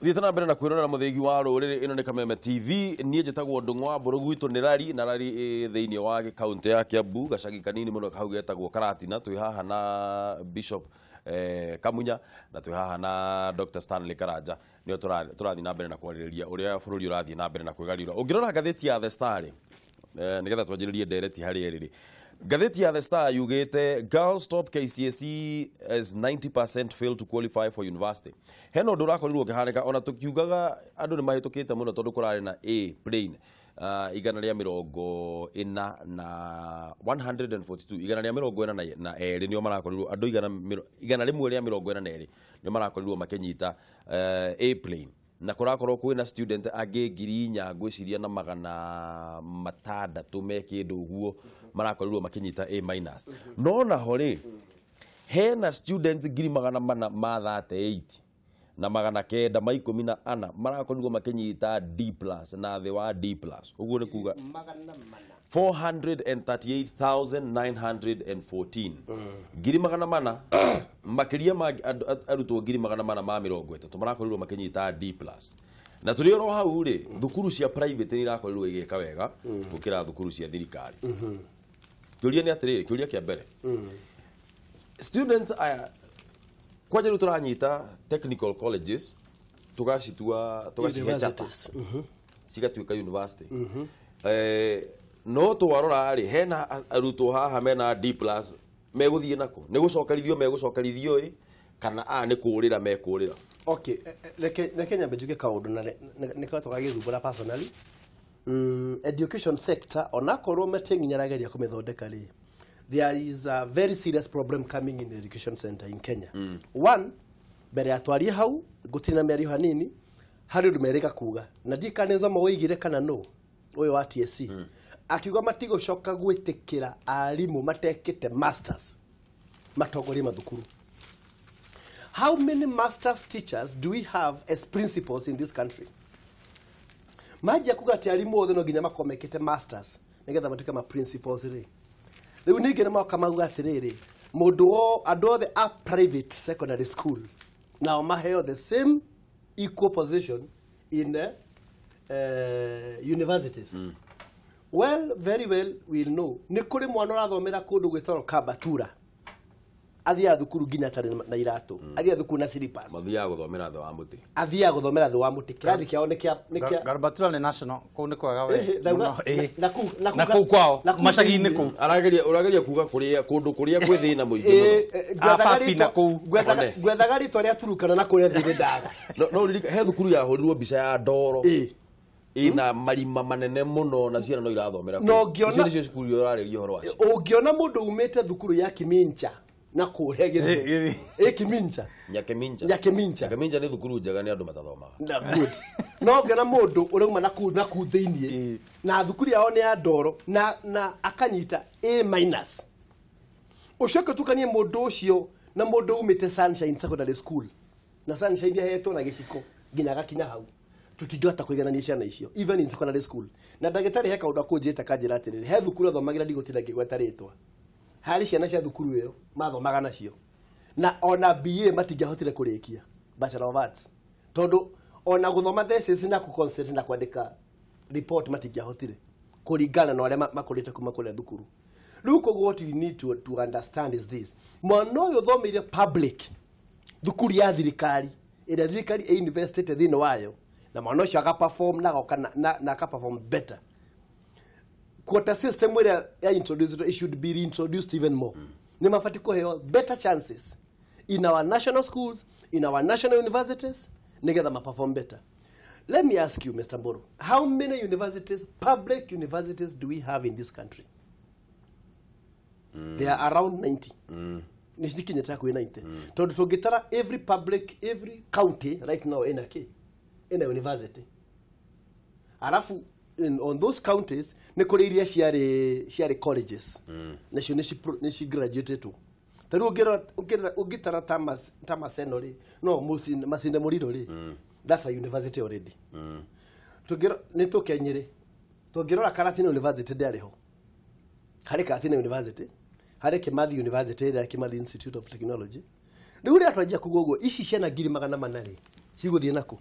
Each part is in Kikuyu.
Thiĩte na mbere na kwĩrorera mũthĩgi wa rũrĩrĩ. Ĩno nĩ Kameme TV. Niĩ njĩtagwo Ndũng'wa Mbũrũ. Gwitũ nĩ Rari, na Rari ĩ thĩinĩ wa kaunti ya Kiambu, gacagi kanini mũno hau getagwo Karatina. Twĩ haha na Bishop Kamunya, na twĩ haha na Dr. Stanley Karanja. Nĩo tũrathiĩ na mbere na kwarĩrĩria ũrĩa bũrũri ũrathiĩ na mbere na kwĩgariũra. Ũngĩrora ngathĩti ya The Star rĩ, nĩgetha twanjĩrĩrie ndereti harĩ erĩ rĩ, ngathĩti ya The Star yugĩte, "Girls top KCSE as 90% fail to qualify for university." Hena ũndũ ũrakorirwo ũkĩhanĩka, ona tũkiugaga andũ nĩ mahĩtũkĩte mũno, tondũ kũrarĩ na A plain 142, 142, 142 nĩo marakorirwo, andũ 142 nĩo marakorirwo makĩnyita A plain, na kũrakorwo kwĩna student angĩ 4,000, ngwĩciria, na 600 me kĩndũ ũguo marakorirwo makĩnyita A minus. No naho rĩ, hena students 438,914 marakorirwo makĩnyita D plus na thĩ wa D plus. Ũguo nĩ kuga 400. 438,914, 400,000, makĩria ma arutwo 430,000 marakorirwo makĩnyita D plus. Na tũrĩ oro hau rĩ, thukuru cia private nĩ irakorirwo igĩka wega gũkĩra thukuru cia thirikari. Kĩũria nĩ atĩrĩrĩ, kĩũria kĩa mbere, students aya kwanja rĩu tũranyita technical colleges, tũgacitua, tũgacihe chata, Universities. cigatuĩka university. No twarora rĩ, hena arutwo haha mena D plus, megũthiĩ nako? Nĩ gũcokerithio megũcokerithio ĩ, kana a nĩ kũrĩra mekũrĩra? Okay, reke nyambe njuge kaũndũ na nĩ kaũndũ gagĩthumbũra personally. Education sector, onakorwo Matiang'i nĩarageria kũmĩthondeka rĩ, there is a very serious problem coming in the education center in Kenya. One, mbere ya twarie hau ngũtirĩ na mĩario hanini, harĩ ũndũ merĩga kuga, na ndiĩ kana nĩ Nzomo woigire kana no ũyũ wa TSC, akiuga matigũcoka gwĩtĩkĩra arimũ matekĩte masters matongorie mathukuru. How many masters teachers do we have as principals in this country? Manjia kuga atĩ arimũ othe no nginya makorwo mekĩte masters nĩgetha matuĩke ma principals rĩ, rĩu ningĩ nĩ moka mauga atĩrĩrĩ, mũndũ wo andũ othe a private secondary school nao maheo the same equal position in universities. Well, very well, we'll know nĩ kũrĩ mwana ũrathomera kũndũ gwĩtagwo Kabatura, athiaga thukuru nginya atarĩ na iratũ, athiaga thukuru na slippers. Mathiaga gũthomera thĩ wa mũtĩ. Athiaga gũthomera thĩ wa mũtĩ, kĩrathi kĩao nĩ kĩa Garbatula nĩ national, kũu nĩ kwega we. Ĩhĩ, ndauga- Mũno, ĩĩ. na kũu Na kũu kwao, na kũu macagi-inĩ thĩinĩ. kũu. Arageria, ũrageria kuga kũrĩa kũndũ kũrĩa gwĩ thĩna mũingĩ mũno. Ababi na kũu. One. Ngwethaga rĩtwa rĩa Turukana na kũrĩa thĩinĩ ndaga. No ũririka he thukuru yahũrirwo mbica ya ndoro ĩna marima manene mũno, na ciana no irathomera kũu. Na ũngĩona- Icio nĩcio cukuru iria ũrarĩria ũhoro wacio. Ũngĩona mũndũ umĩte thukuru ya Kimincha na kũrĩa Gĩthumo, Ĩ, ĩ Kimincha. Nyakeminja. Nyakemincha. Nyakeminja nĩ thukuru njega, nĩ andũ matathomaga. Na good, no ũngĩona mũndũ ũrauma na kũu thĩinĩ na thukuru yao nĩ ya ndoro na akanyita A minus, ũcoke ũtukanie mũndũ ũcio na mũndũ umĩte Sunshine Secondary School, na Sunshine ahetwo na gĩciko nginya agakinya hau, tũtingĩhota kũiganania ciana icio even in secondary school. Na ndagĩtarĩ he kaũndũ akũnjĩte, kanjĩra atĩrĩrĩ, he thukuru athomagĩra, ndigũtinda ngĩgweta rĩtwa, harĩ ciana cia thukuru ĩyo mathomaga nacio, na ona BA matingĩahotire kũrĩkia, Bachelor of Arts, tondũ ona gũthoma thesis na kũ na kwandĩka report matingĩahotire, kũringana na ũrĩa makũrĩte kuma kũrĩa thukuru. Rĩu koguo what you need to understand is this: mwana ũyũ ũthomeire public thukuru ya thirikari, ĩrĩa thirikari ĩinvestĩte thĩinĩ wayo, na mwana ũcio agaperform na agoka na akaperform better, quota system ĩrĩa ya introduced, it should be reintroduced even more. Nĩ mabatiĩ kũheo better chances in our national schools, in our national universities, nĩgetha ma perform better. Let me ask you, Mr. Mboro, how many universities, public universities, do we have in this country? They are around 90. Nĩ cikinyĩte hakuhĩ 90, tondũ tũngĩtara every public, every county right now ĩna kĩ, ĩna university. Arafu on those counties nĩ kũrĩ iria ciarĩ colleges, nacio nĩ ci graduated tu. Ta rĩu ũngĩtara ta Maseno rĩ, no Masinde Muliro rĩ, that's a university already. Tũngĩro nĩ tũkenyĩrĩ, tũngĩrora Karatina University ndĩarĩ ho, harĩ Karatina University, harĩ Kimathi University, ĩrĩa Kimathi Institute of Technology. Rĩu rĩrĩa twanjia kuga ũguo, ici ciana 400,000 rĩ, cigũthiĩ nakũ?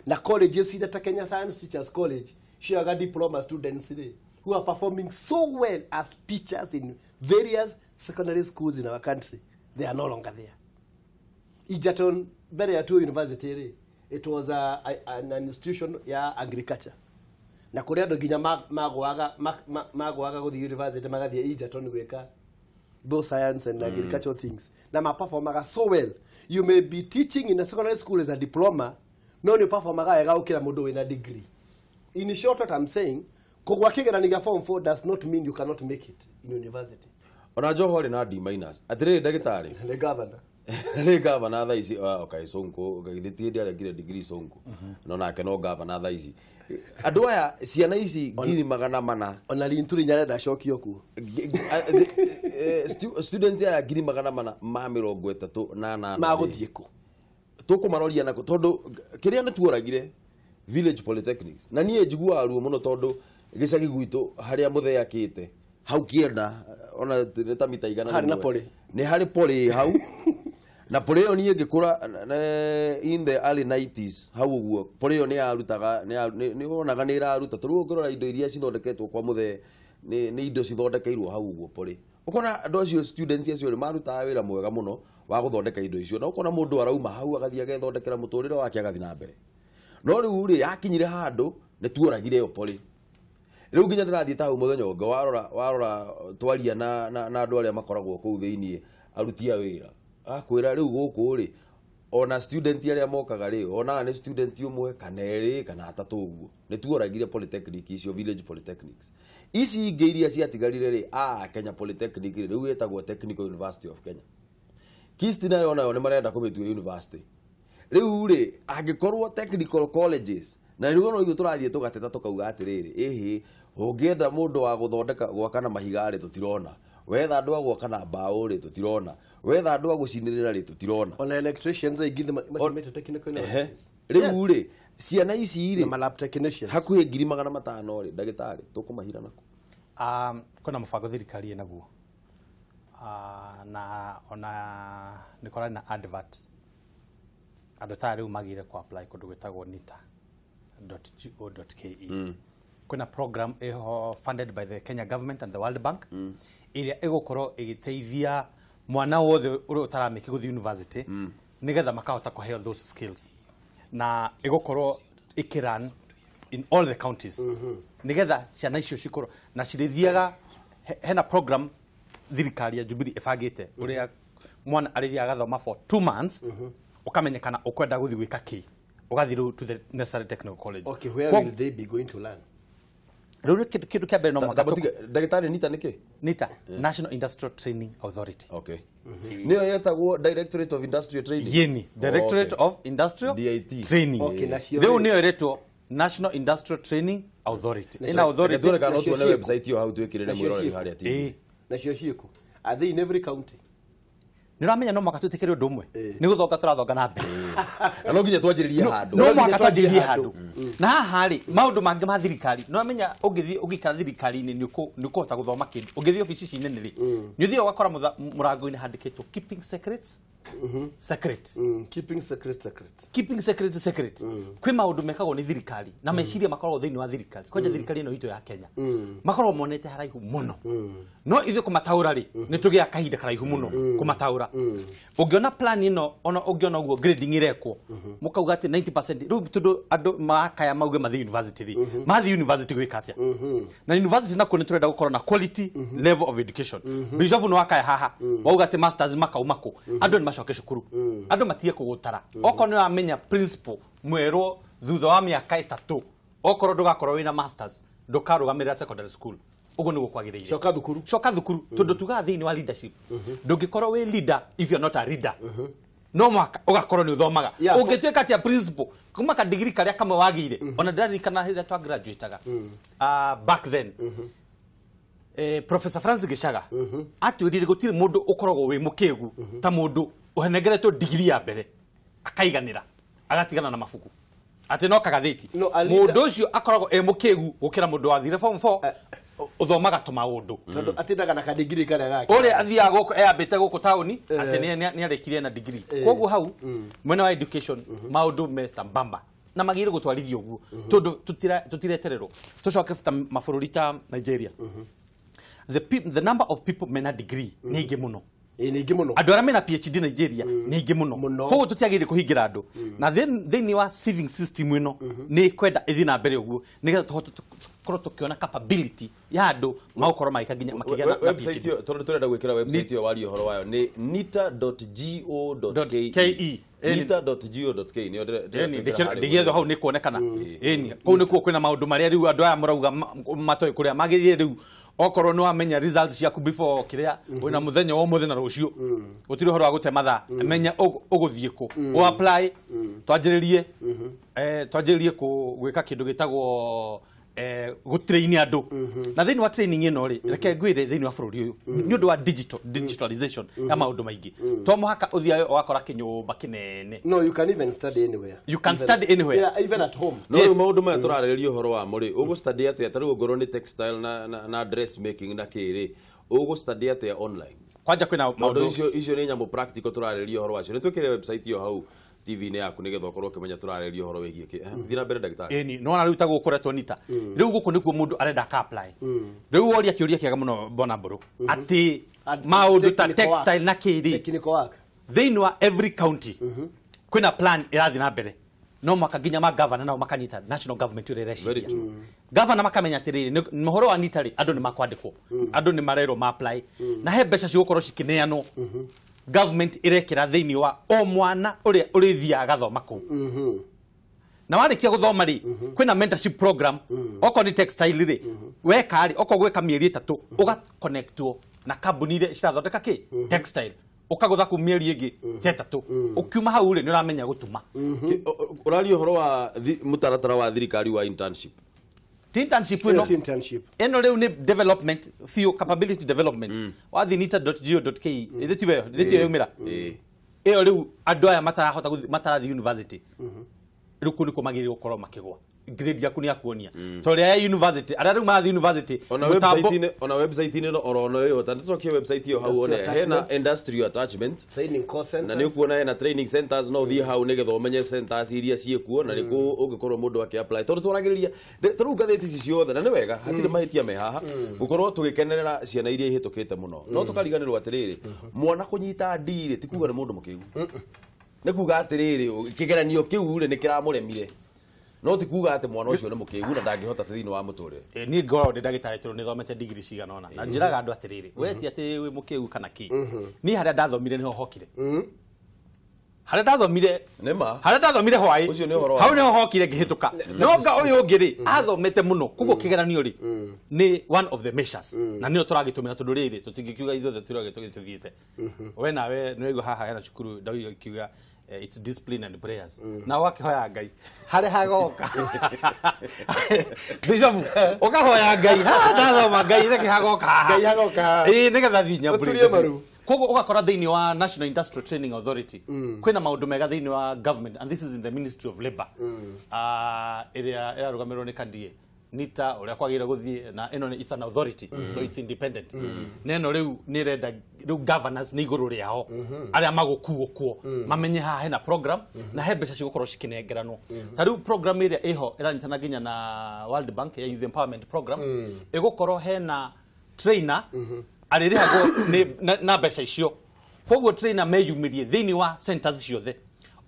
Na colleges iria ta Kenya Science Teachers College cioyaga diploma students rĩ, who are performing so well as teachers in various secondary schools in our country, they are no longer there. Egerton mbere ya Tuo University rĩ, it was an institution ya agriculture, na kũrĩ andũ nginya magũaga gũthiĩ university magathiĩ Egerton gwĩka those science and agricultural things, na maperformaga so well. You may be teaching in a secondary school as a diploma, no nĩ performaga wega gũkĩra mũndũ wĩna degree. In short, what I'm saying, kũgwa kĩgeranio gĩa form 4 does not mean you cannot make it in university. Ona Joho arĩ na D minus. Atĩrĩrĩ ndagĩtarĩ, Nĩ governor. Nĩ gavana thaa ici. Okay, Sonko githĩ ti hĩndĩ arengire degree Sonko, no nake no gavana thaa ici. Andũ aya, ciana ici 400,000, Ona Linturi nyarenda acokio kuo. Students aya 438,000 Magũthiĩ kũ? Tũkũmaroria nako tondũ kĩrĩa nĩ tuoragire village polytechnics, na niĩ njiguaga ruo mũno tondũ gĩcagi gwitũ harĩa mũthee akĩte hau kĩenda ona nĩ ta mita igana Harĩ na rĩmwe. poly. Nĩ harĩ poly hau, na poly ĩyo niĩ ngĩkũra in the early 90s hau ũguo, poly ĩyo nĩ yarutaga, nĩ wonaga nĩ ĩraruta, tondũ ũngĩrora indo iria cithondeketwo kwa mũthee nĩ indo cithondekeirwo hau ũguo poly. Ũkona andũ acio, students acio rĩ, marutaga wĩra mwega mũno wa gũthondeka indo icio, na ũkona mũndũ arauma hau agathiĩ agethondekera mũtũrĩre wake, agathiĩ na mbere. No rĩu rĩ, yakinyire handũ nĩ tuoragire ĩyo poly. Rĩu nginya ndĩrathiĩ ta hau mũthenya ũngĩ, warora twaria na andũ arĩa makoragwo kũu thĩiniĩ, aruti a wĩra, akwĩra rĩu gũkũ rĩ, ona student arĩa mokaga rĩ, onaga nĩ student ũmwe kana erĩ kana atatũ ũguo. Nĩ tuoragire polytechnic icio, village polytechnics. Ici ingĩ iria ciatigarire rĩ, Kenya Polytechnic rĩ, rĩu ĩtagwo Technical University of Kenya. KIST nayo nĩ marenda kũmĩtua university. Rĩu rĩ, angĩkorwo technical colleges, na rĩu ona ithuĩ tũrathiĩ tũgateta tũkauga atĩrĩrĩ, ĩhĩ, ũngĩenda mũndũ wa gũthondeka gwaka na mahiga rĩ, tũtirona. Wetha andũ a gwaka na mbaũ rĩ, tũtirona. Wetha andũ a gũcinĩrĩra rĩ, tũtirona. Ona electricians aingĩ matumĩte technical universities. Rĩu rĩ, ciana ici Na rĩ, malab technicians. hakuhĩ 500,000 rĩ, ndagĩtarĩ, tũkũmahira nako? Kwĩna mũbango thirikari ĩnaguo, na ona nĩ kũrarĩ na advert, andũ ta rĩu magire ku apply kũndũ gwĩtagwo nita.go.ke. Kwĩna program ĩho funded by the Kenya government and the World Bank, ĩrĩa ĩgũkorwo ĩgĩteithia mwana wothe ũrĩa ũtaramĩki gũthiĩ university, nĩgetha makahota kũheo those skills, na ĩgũkorwo ĩkĩrun in all the counties, nĩgetha ciana icio cikorwo na cirĩthiaga. Hena program thirikari ya Jubilee ĩbangĩte ũrĩa mwana arĩthiaga agathoma for 2 months, ũkamenyekana ũkwenda gũthiĩ gwĩka kĩ, ũgathiĩ rĩu to the necessary technical college. Okay, where will they be going to learn? Rĩu nĩ kĩndũ kĩa mbere no mũhaka Ndagĩtarĩ, NITA nĩkĩ? NITA, National Industrial Training Authority. Okay, nĩyo yetagwo Directorate of Industrial Training. Yeni Directorate Okay. of Industrial DIT. Training. Okay, nacio Rĩu rĩ- nĩyo ĩretwo National Industrial Training Authority. Ĩna authority. Reke tuone kana no Nacio tuone ciĩko. website ĩyo hau twĩkĩrĩre Nacio mwĩroreri ciĩko. harĩa TV. Ĩĩ. Nacio ciĩkũ? Are they in every county? Nĩ ũramenya no mũhaka twĩtĩkĩre ũndũ ũmwe, nĩ gũthonga tũrathonga na mbere. Na no nginya twanjĩrĩrie handũ. No No mũhaka nginya twanjĩrĩrie twanjie handũ. Na haha rĩ, maũndũ mangĩ ma thirikari, nĩ wamenya ũngĩthiĩ ũngĩikara thirikari-inĩ nĩ ũkũhota gũthoma kĩndũ. Ũngĩthiĩ obici ici nene rĩ, nĩ ũthiaga ũgakora mũrango-inĩ handĩkĩtwo "keeping secrets secret". Keeping secret secret. Keeping secret secret. Kwĩ maũndũ mekagwo nĩ thirikari na meciria makoragwo thĩinĩ wa thirikari, kwanja thirikari ĩno itũ ya Kenya, makoragwo monete haraihu mũno, no ithuĩ kũmataũra rĩ, nĩ tũgĩaga kahinda karaihu mũno kũmataũra. Ũngĩona plan ĩno, ona ũngĩona ũguo grading ĩrekwo, mũkauga atĩ 90%, rĩu tondũ andũ makaya mauge mathiĩ university rĩ, mathiĩ university gwĩka atĩa? Na university nakuo nĩ tũrenda gũkorwo na quality level of education. Bishop nĩ wakaya haha wauga atĩ masters makauma kũ? Andũ nĩ macoke cukuru, andũ matige kũgũtara. Okorwo nĩ ũramenya principle mwerwo thutha wa mĩaka 3, okorwo ndũgakorwo wĩna masters, ndũkarũgamĩrĩra secondary school, ũguo nĩguo kwagĩrĩire. Coka thukuru. Coka thukuru, tondũ tugaga thĩinĩ wa leadership, ndũngĩkorwo wĩ leader if you're not a leader. No mwaka ũgakorwo nĩ ũthomaga. Ũngĩtuĩka atĩa principal kuma ka degree karĩa kamwe wagĩire? Ona ndĩraririkana hĩndĩ ĩrĩa twa graduateaga, back then, Professor Francis Gichaga atwĩrire gũtirĩ mũndũ ũkoragwo wĩ mũkĩgu ta mũndũ ũhenengeretwo digiri ya mbere akaiganĩra agatigana na mabuku atĩ no kagathĩti. No, a leader- Mũndũ ũcio akoragwo e mũkĩgu gũkĩra mũndũ wathire form 4 ũthomaga tũmaũndũ. Tondũ atindaga na kadigiri karĩa gake. Ũrĩa athiaga gũkũ eyambĩte gũkũ taũni atĩ nĩ arĩkirie na degree. Koguo hau mwena wa education maũndũ me sambamba. Na magire gutwarithio uguo tondu tutiretererwo tucoke ta mabũrũri ta Nigeria. The number of people mena degree nĩ aingĩ mũno. Nĩ aingĩ mũno. Andũ arĩa mena PhD Nigeria nĩ aingĩ mũno. Koguo tũtiagĩrĩire kũhingĩra andũ. Na thĩinĩ wa civic system ĩno nĩ kwenda ĩthiĩ na mbere ũguo nĩgetha tũhote tũkorwo tũkĩona capability ya andũ magũkorwo magĩka nginya makĩgĩa na website ĩyo tondũ tũrenda gwĩkĩra website ĩyo warie ũhoro wayo nĩ nita.go.ke. nita.go.ke nĩyo ndĩgĩethwo hau nĩ kuonekana. Ĩni kũu nĩkuo kwĩna maũndũ marĩa rĩu andũ aya marauga matoĩ kũrĩa magĩrĩire rĩu okorwo nĩ wamenya results ciaku before kĩrĩa wĩna mũthenya wa ũmũthĩ na rũciũ gũtirĩ ũhoro wa gũte mathaa menya ũgũthiĩ kũ ũ apply twanjĩrĩrie twanjĩrĩrie gwĩka kĩndũ gĩtagwo gũtrain andũ. Na thĩinĩ wa training ĩno rĩ reke ngwĩre thĩinĩ wa bũrũri ũyũ nĩ ũndũ wa digitalization ya maũndũ maingĩ to mũhaka ũthiĩ ũgakora kĩnyũmba kĩnene. No, you can even study anywhere. You can study anywhere. Yeah, even at home. No rĩu maũndũ maya tũrarĩrĩria ũhoro wamo rĩ ũgũ study atĩa ta rĩu ongorwo nĩ textile na dressmaking na kĩ rĩ ũgũ study atĩa online? Kwanja kwĩna maũndũ icio nĩ nyamũ practical tũrarĩrĩria ũhoro wacio. Nĩ twĩkĩre website ĩyo hau TV-inĩ yaku nĩgetha ũkorwo ũkĩmenya tũrarĩrĩria ũhoro wĩgiĩ kĩ. Thiĩ na mbere ndagĩtarĩ. Ĩni nĩwona rĩu ta gũkoretwo nita rĩu gũkũ nĩkuo mũndũ arenda aka apply. Rĩu woria kĩũria kĩega mũno Bona Mbũrũ atĩ maũndũ ta textile na kĩrĩ technical work thĩinĩ wa every county kwĩna plan ĩrathiĩ na mbere no mwaka nginya ma governor nao makanyita national government ũrĩa ĩreciria. Governor makamenya atĩrĩrĩ mũhoro wa nita rĩ andũ nĩ makwandĩkwo andũ nĩ marerwo ma apply na he mbeca cigũkorwo cikĩneanwo government irekera thĩinĩ wa o mwana ũrĩa ũrĩthiaga agathoma kũu. Na warĩkia gũthoma rĩ kwĩna mentorship program okorwo nĩ textile rĩ weka rĩ okorwo gwĩka mĩeri 3 ũgaconnectwo na kambuni iria cirathondeka kĩ textile ũkagũtha kũu mĩeri ĩngĩ ta 3 ũkiuma hau rĩ nĩ ũramenya gũtuma. Ũraria ũhoro wa mũtaratara wa thirikari wa internship. Internship ĩno ĩno rĩu nĩ development few capability development wathiĩ nita.go.ke ĩthĩ tiwe ĩthĩ yaumĩra ĩyo rĩu andũ aya matarahota matarathiĩ university rĩu kũu nĩkuo magĩrĩirwo gũkorwo makĩgwa grade yaku nĩ yakuonia tondũ ya university arĩa rĩu marathiĩ university ona website-inĩ ĩno orono ĩyo ta nĩtũcokie website ĩyo hau one hena industrial attachment training course centers na nĩ ũkuona hena training centers no ũthiĩ hau nĩgetha ũmenye centers iria ciĩkuo na nĩkũ ũngĩkorwo mũndũ akĩ apply tondũ twaragĩrĩria ta rĩu ngathĩti ici ciothe na nĩ wega hatirĩ mahĩtia me haha gũkorwo tũgĩkenerera ciana iria ihĩtũkĩte mũno no tũkariganĩrwo atĩrĩrĩ mwana kũnyita D rĩ ti kuga nĩ mũndũ mũkĩgu nĩ kuga atĩrĩrĩ kĩgeranio kĩu rĩ nĩ kĩramũremire no ti kuga atĩ mwana ũcio nĩ mũkĩgu na ndangĩhota thĩinĩ wa mũtũrĩre. Niĩ ngoragwo ndĩ ndagĩtarĩ tondũ nĩ thomete degree cigana ũna na njĩraga andũ atĩrĩrĩ we ti atĩ wĩ mũkĩgu kana kĩ niĩ harĩa ndathomire nĩho hokire harĩa ndathomire nĩma harĩa ndathomire hwaĩ ũcio nĩ ũhoro hau nĩho hokire ngĩhĩtũka no nga ũyũ ũngĩ rĩ athomete mũno koguo kĩgeranio rĩ nĩ one of the measures na nĩyo tũragĩtũmĩra tondũ rĩrĩ tũtingĩkiuga ithuothe tũragĩtũthiĩte we nawe nĩwaigua haha hena cukuru ndauga ikiuga it's discipline and prayers. Na wakihoya Ngai harĩa hagoka Bishop ũkahoya Ngai ha ndathoma Ngai reke hagoka Ngai hagoka ĩĩ nĩgetha thiĩ nyambũrĩrie maru. Koguo ũgakora thĩinĩ wa National Industrial Training Authority kwĩna maũndũ mega thĩinĩ wa government and this is in the Ministry of Labour ĩrĩa ĩrarũgamĩrĩrwo nĩ Kandie nita ũrĩa kwagĩrĩire gũthiĩ na ĩno nĩ it's an authority so it's independent na ĩno rĩu nĩ ĩrenda rĩu governors nĩ igũrũ rĩao arĩa magũkuo kuo mamenye haha hena program na he mbeca cigũkorwo cikĩnengeranwo ta rĩu program ĩrĩa ĩho ĩranyitana nginya na World Bank ya Youth Empowerment Program ĩgũkorwo hena trainer arĩrĩhagwo na mbeca icio koguo trainer meyumĩrie thĩinĩ wa centers ciothe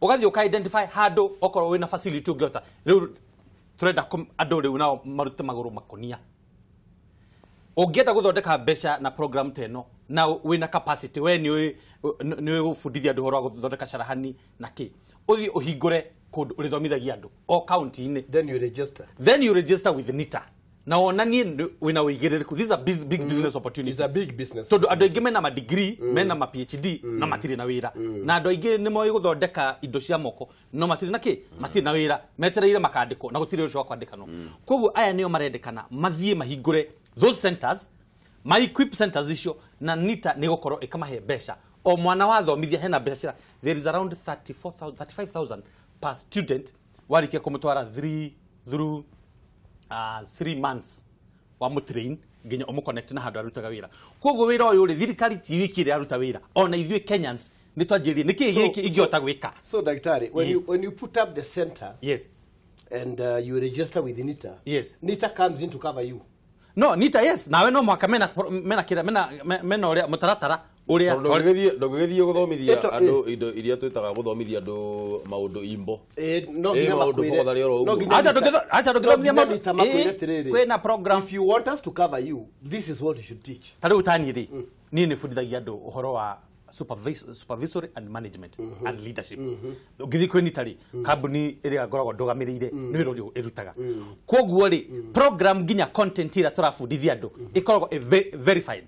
ũgathiĩ ũka identify handũ okorwo wĩna facility ũngĩhota rĩu turenda andũ rĩu nao marute magũrũ makonia ũngĩenda gũthondeka mbeca na program ta ĩno na wĩna capacity we nĩ ũĩ gũbundithia andũ ũhoro wa gũthondeka carahani na kĩ ũthiĩ ũhingũre kũndũ ũrĩthomithagia andũ o county-inĩ then you register with NITA na wonanie wĩna ũigĩrĩrĩku. This is a big business opportunity. It's a big business. Tondũ andũ aingĩ mena ma degree mena ma PhD na matirĩ na wĩra na andũ aingĩ nĩ moĩ gũthondeka indo cia moko no matirĩ na kĩ matirĩ na wĩra metereire makandĩkwo na gũtirĩ ũcio wa kwandĩkanwo. Koguo aya nĩo marendekana mathiĩ mahingũre those centers ma equip centers icio na NITA nĩ gũkorwo ĩkamahe mbeca o mwana wathomithia hena mbeca cira there is around 34,000 35,000 per student warĩkia kũmũtwara 3 through 3 months wa mũtrain nginya ũmũconnect na handũ arutaga wĩra. Koguo wĩra ũyũ rĩ thirikari ti wiki ĩrĩa aruta wĩra ona ithuĩ Kenyans nĩ twanjĩrĩrie nĩkĩ gĩkĩ ingĩhota gwĩka. So daktari, when you put up the center, yes, And you register with NITA. Yes. NITA comes in to cover you. No, NITA, yes, nawe no mwaka mena mena kira mena mena uria mutaratara uria ndũngĩgĩthiĩ gũthomithia andũ indo iria twĩtaga gũthomithia andũ maũndũ imbo. No nginya makwĩre. No nginya acha ndũngĩthomithia maũndũ makwĩre atĩrĩrĩ, kwĩna program. If you want us to cover you, this is what you should teach. Ta rĩu tani rĩ, niĩ nĩ bundithagia andũ ũhoro wa supervisory and management and leadership. Ũngĩthiĩ kwĩ NITA rĩ, kambuni ĩrĩa ngoragwo ndũgamĩrĩire nĩ wĩra ũrĩa ĩrutaga. Koguo rĩ, program nginya content ĩrĩa tũrabundithia andũ ĩkoragwo ĩ verified.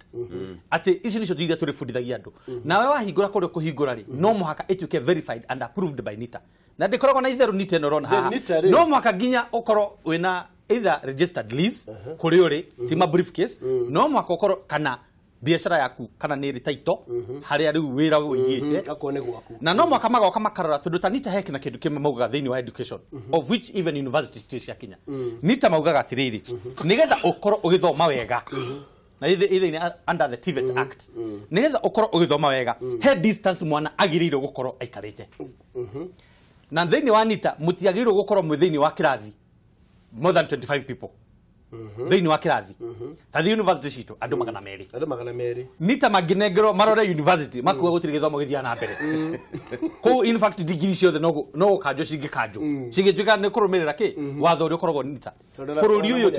Atĩ ici nĩcio iria tũrĩbundithagia andũ. Nawe wahingũra kũrĩa ũkũhingũra rĩ, no mũhaka ĩtuĩke verified and approved by NITA. Na ndĩkoragwo na itherũ NITA ĩno ũrona haha. No mũhaka nginya ũkorwo wĩna either registered lease kũrĩa ũrĩ, ti ma briefcase, no mũhaka ũkorwo kana biashara yaku kana nä rä taito harä a rä u wä ra wå igä na no mwaka magoka makarora tondå ta NITA hekina kä ndå kä maugaga thä inä wa education of which even university citirä cia kinya NITA maugaga atä rä rä nä getha å korwo å gä thoma wega na ithä under the TVET Act nä getha å korwo å gä thoma wega he distance mwana agä rä irwo gå korwo aikarä te na thä inä wa NITA må tiagä rä irwo gå korwo mwä thä inä wa kä rathi more than 25 people thĩinĩ wa kĩrathi ta thi university citũ andũ 200 andũ 200 NITA mangĩnengerwo marore university makuga gũtirĩ gĩthomo gĩthiaga na mbere kũu in fact degree ciothe no gũkanjwo cingĩkanjwo cingĩtuĩka nĩ kũrũmĩrĩra kĩ watho ũrĩa ũkoragwo NITA bũrũri ũyũ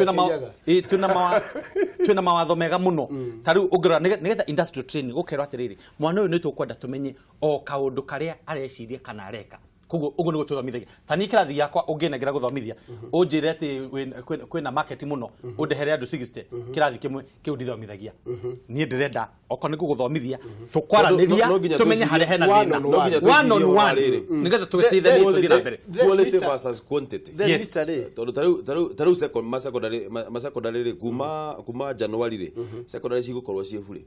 twĩna mawatho mega mũno ta rĩu ũngĩrora nĩgetha industrial training gũkerwo atĩrĩrĩ mwana ũyũ nĩ tũkwenda tũmenye o kaũndũ karĩa areciria kana areka koguo uguo niguo twathomithagia ta ni kĩrathi gĩakwa ũngĩnengera gũthomithia ũnjĩre atĩ kwĩna market mũno ũndehere andũ 60 kĩrathi kĩmwe kĩu ndithomithagia niĩ ndĩrenda okorwo nĩ ngũgũthomithia tũkwaranĩria tũmenye harĩa hena thĩna one on one nĩgetha tũgĩteithanie tũthiĩ na mbere. Quality versus quantity. Yes. Tondũ ta rĩu secondary rĩ kuma January rĩ secondary cigũkorwo ciĩ bure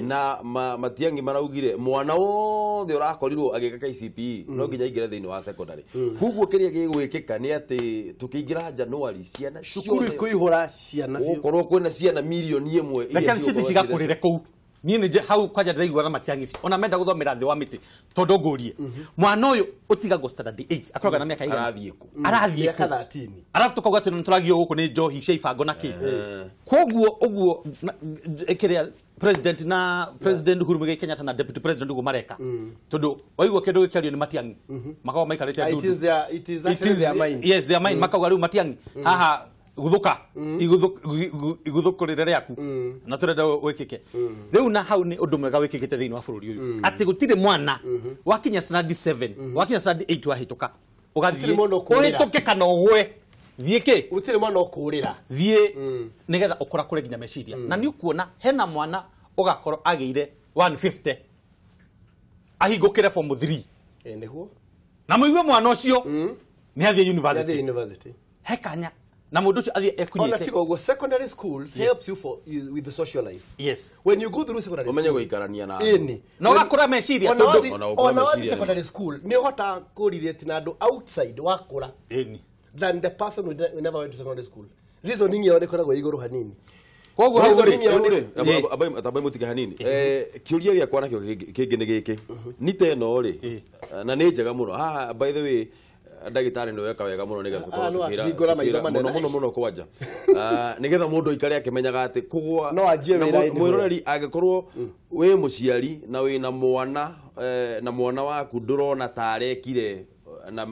na Matiang'i maraugire mwana wothe ũrakorirwo agĩka KCPE no nginya aingĩre thĩinĩ wa secondary. Koguo kĩrĩa gĩgwĩkĩka nĩ atĩ tũkĩingĩra January ciana cukuru ikuihũra ciana biũ gũkorwo kwĩna ciana 1,000,000 iria reke cithi cigakũrĩre kũu. Niĩ nĩ hau kwanja ndĩraigua na Matiang'i ona menda gũthomera thĩ wa mĩtĩ tondũ ngũrie mwana ũyũ ũtigagwo standard 8 akoragwo na mĩaka igana arathiĩ kũ arathiĩ mĩaka 13 arabu tũkauga atĩ nĩtũragio gũkũ nĩ njohi cia ibango na kĩ koguo ũguo kĩrĩa president na president Uhuru Muigai Kenyatta na deputy president uguo mareka tondu waigua kindu gikiario ni Matiang'i makoragwo maikarite ndu it is actually their mind. Yes, their mind makauga riu Matiang'i haha guthuka iguthukurire riaku na turenda wikike riu na hau ni undu mwega wikikite thiini wa bururi uyu ati gutire mwana wakinya standard 7 wakinya standard 8 wahituka ugathie uhituke kana ugwe thiĩ kĩ gũtirĩ mwana ũkũrĩra thiĩ nĩgetha ũkũrakũre nginya meciria na nĩ ũkuona hena mwana ũgakorwo agĩire 150 ahingũkĩre form 3 nĩguo na mũigue mwana ũcio nĩ athiĩ university he kanya na mũndũ ũcio athiĩ ekunyĩte ona tiga ũguo secondary schools helps you for with the social life. Yes, when you go through secondary school ũmenye gũikarania na andũ na ũgakũra meciria tondũ ona wathiĩ secondary school nĩ ũhotaga kũrelate na andũ outside wakũra than the person who never went to secondary school. Reasoning yao ĩkoragwo igũrũ hanini. Koguo hau rĩ abai mũtige hanini. Kĩũria gĩakwa nakĩo kĩngĩ nĩ gĩkĩ. NITA ĩno rĩ na nĩ njega mũno. Haha by the way ndagĩtarĩ nĩ weka wega mũno nĩgetha tũkorwo tũkĩra mũno mũno mũno kwanja. Nĩgetha mũndũ aikare akĩmenyaga atĩ kũgũa no anjie wĩra mwĩroreri angĩkorwo wĩ mũciari na wĩna mwana na mwana waku ndũrona ta arekire na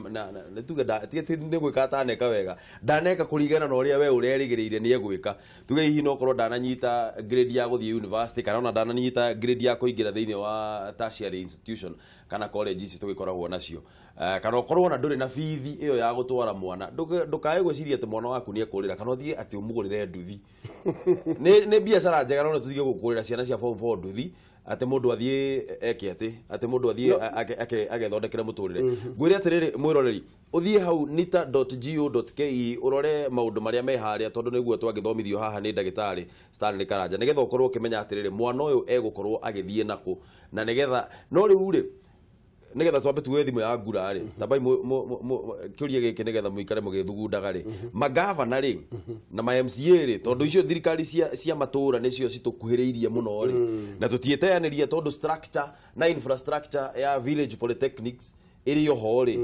tuge nĩ gwĩka ataneka wega ndaneka kũringana na ũrĩa we ũrerĩgĩrĩire nĩ egwĩka tuge hihi no korwo ndananyita grade ya gũthiĩ university kana ona ndananyita grade ya kũingĩra thĩinĩ wa tertiary institution kana college ici tũgĩkoragwo nacio kana ũkorwo ona ndũrĩ na bithi ĩyo ya gũtwara mwana ndũkae gwĩciria atĩ mwana waku nĩ ekũrĩra kana ũthiĩ atĩ ũmũgũrĩre nduthi nĩ biacara njega no tũthiĩ gũkũrĩra ciana cia form 4 nduthi ate mundu athie eke ati ate mundu athie agethondekere muturire ngwire atiriri mwiroreri uthie hau nita.go.ke urore maundu maria me haria tondu niguo twagithomithio haha ni ndagitari Stanley Karanja nigetha ukorwo ukimenya atiriri mwana uyu egukorwo agithie naku na nigetha no riu ri nigetha twambe tuwe thimu ya ngura ri tambai kiuria giki nigetha muikare mugithugundaga ri magavana ri na ma MCA ri tondu icio thirikari cia matura nicio citukuhiriirie muno ri na tutieteaniria tondu structure na infrastructure ya village polytechnics iri oho ri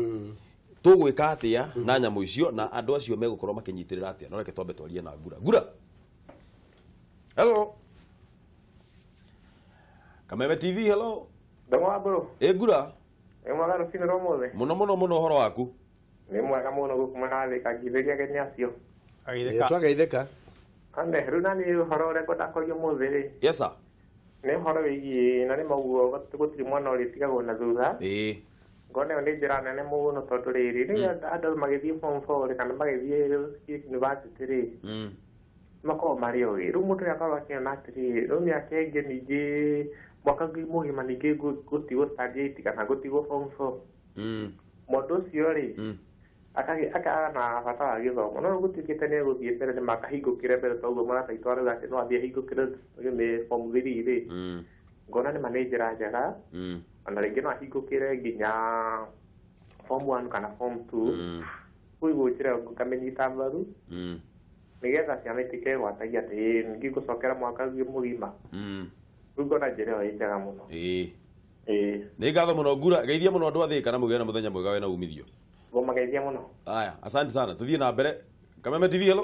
Tũgwĩka atĩa na nyamũ icio na andũ acio megũkorwo makĩnyitĩrĩra atĩa? No reke twambe twarie na Ngura. Ngura. Hello. Kameme TV, hello. Ndomo wa mbũrũ. Ĩ Ngura. Nĩ mwega rũcinĩ rwa ũmũthĩ. Mũno mũno mũno ũhoro waku. Nĩ mwega mũno gũkũ mwena wa Thĩka ngithĩria ageni acio. Agitheka. Twagaitheka. Ane, rĩu nani ũhoro ũrĩa ngwenda kwaria ũmũthĩ rĩ. Yes sir. Nĩ ũhoro wĩgiĩ na nĩ mauguo gũtirĩ mwana ũrĩtigagwo na thutha. Ĩ. Ngona ĩyo nĩ njĩra nene mũno tondũ rĩrĩ rĩrĩa andũ magĩthiĩ form 4 rĩ kana magĩthiĩ university rĩ makoragwo marĩ ogĩ. Rĩu mũndũ nĩakoragwo akĩona atĩrĩrĩ, rĩu mĩaka ĩngĩ ningĩ mwaka mũgima ningĩ gũtigwo standard 8 kana gũtigwo form 4. Mũndũ ũcio rĩ akaga na bata wa gĩthomo no gũtuĩkĩte nĩ egũthiĩ mbere nĩ makahingũkĩre mbere toguo mũrata witũ arauga atĩ no athiĩ ahingũkĩre nĩ form 3 rĩ ngona nĩ ma nĩ njĩra njega ona rĩngĩ no ahingũkĩre nginya form 1 kana form 2 koguo njĩra ĩyo ngamĩnyita mbaru nĩgetha ciana itikegwatagia atĩ ningĩ ngũcokera mwaka ũngĩ mũgima. Rĩu ngona njĩra ĩyo ĩ njega mũno. Ĩ. Ĩ. Nĩ ngatho mũno Ngura, geithia mũno andũ a Thĩka na mũgĩe na mũthenya mwega wĩna umithio. Ngũmageithia mũno. Aya, asante sana. Tuthiĩ na mbere. Kameme TV, hello.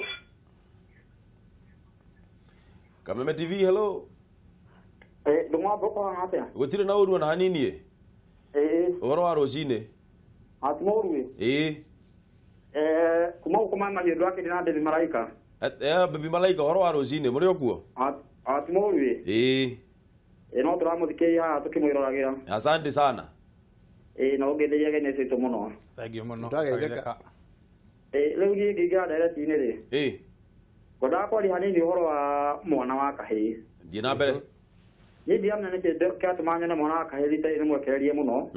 Kameme TV, hello. Ndũmwa mbũkũ hana atĩa? Gũtirĩ na ũru ona hanini ĩ. Ĩĩ. Ũhoro wa rũcinĩ. Ati mũru ĩ. Ĩ. Kuma gũkũ maĩ mahiũ ndwakĩrĩ na Baby Malaika. Baby Malaika ũhoro wa rũcinĩ mũrĩ o kuo? Ati mũru ĩ. Ĩ. Ĩ no tũramũthikĩrĩria haha tũkĩmwĩroragĩra. Asante sana. Ĩ na ũngĩthĩria ageni acio aitũ mũno. Thank you mũno. Twagaitheka. Ĩ rĩu niĩ ngĩingĩra ndereti-inĩ rĩ. Ĩ. Ngwendaga kwaria hanini ũhoro wa mwana wa kahĩĩ. Thiĩ na mbere. Niĩ ndiramenya nĩkĩ kĩratũma nyone mwana wa kahĩĩ rita rĩrĩ nĩmwekererie mũno.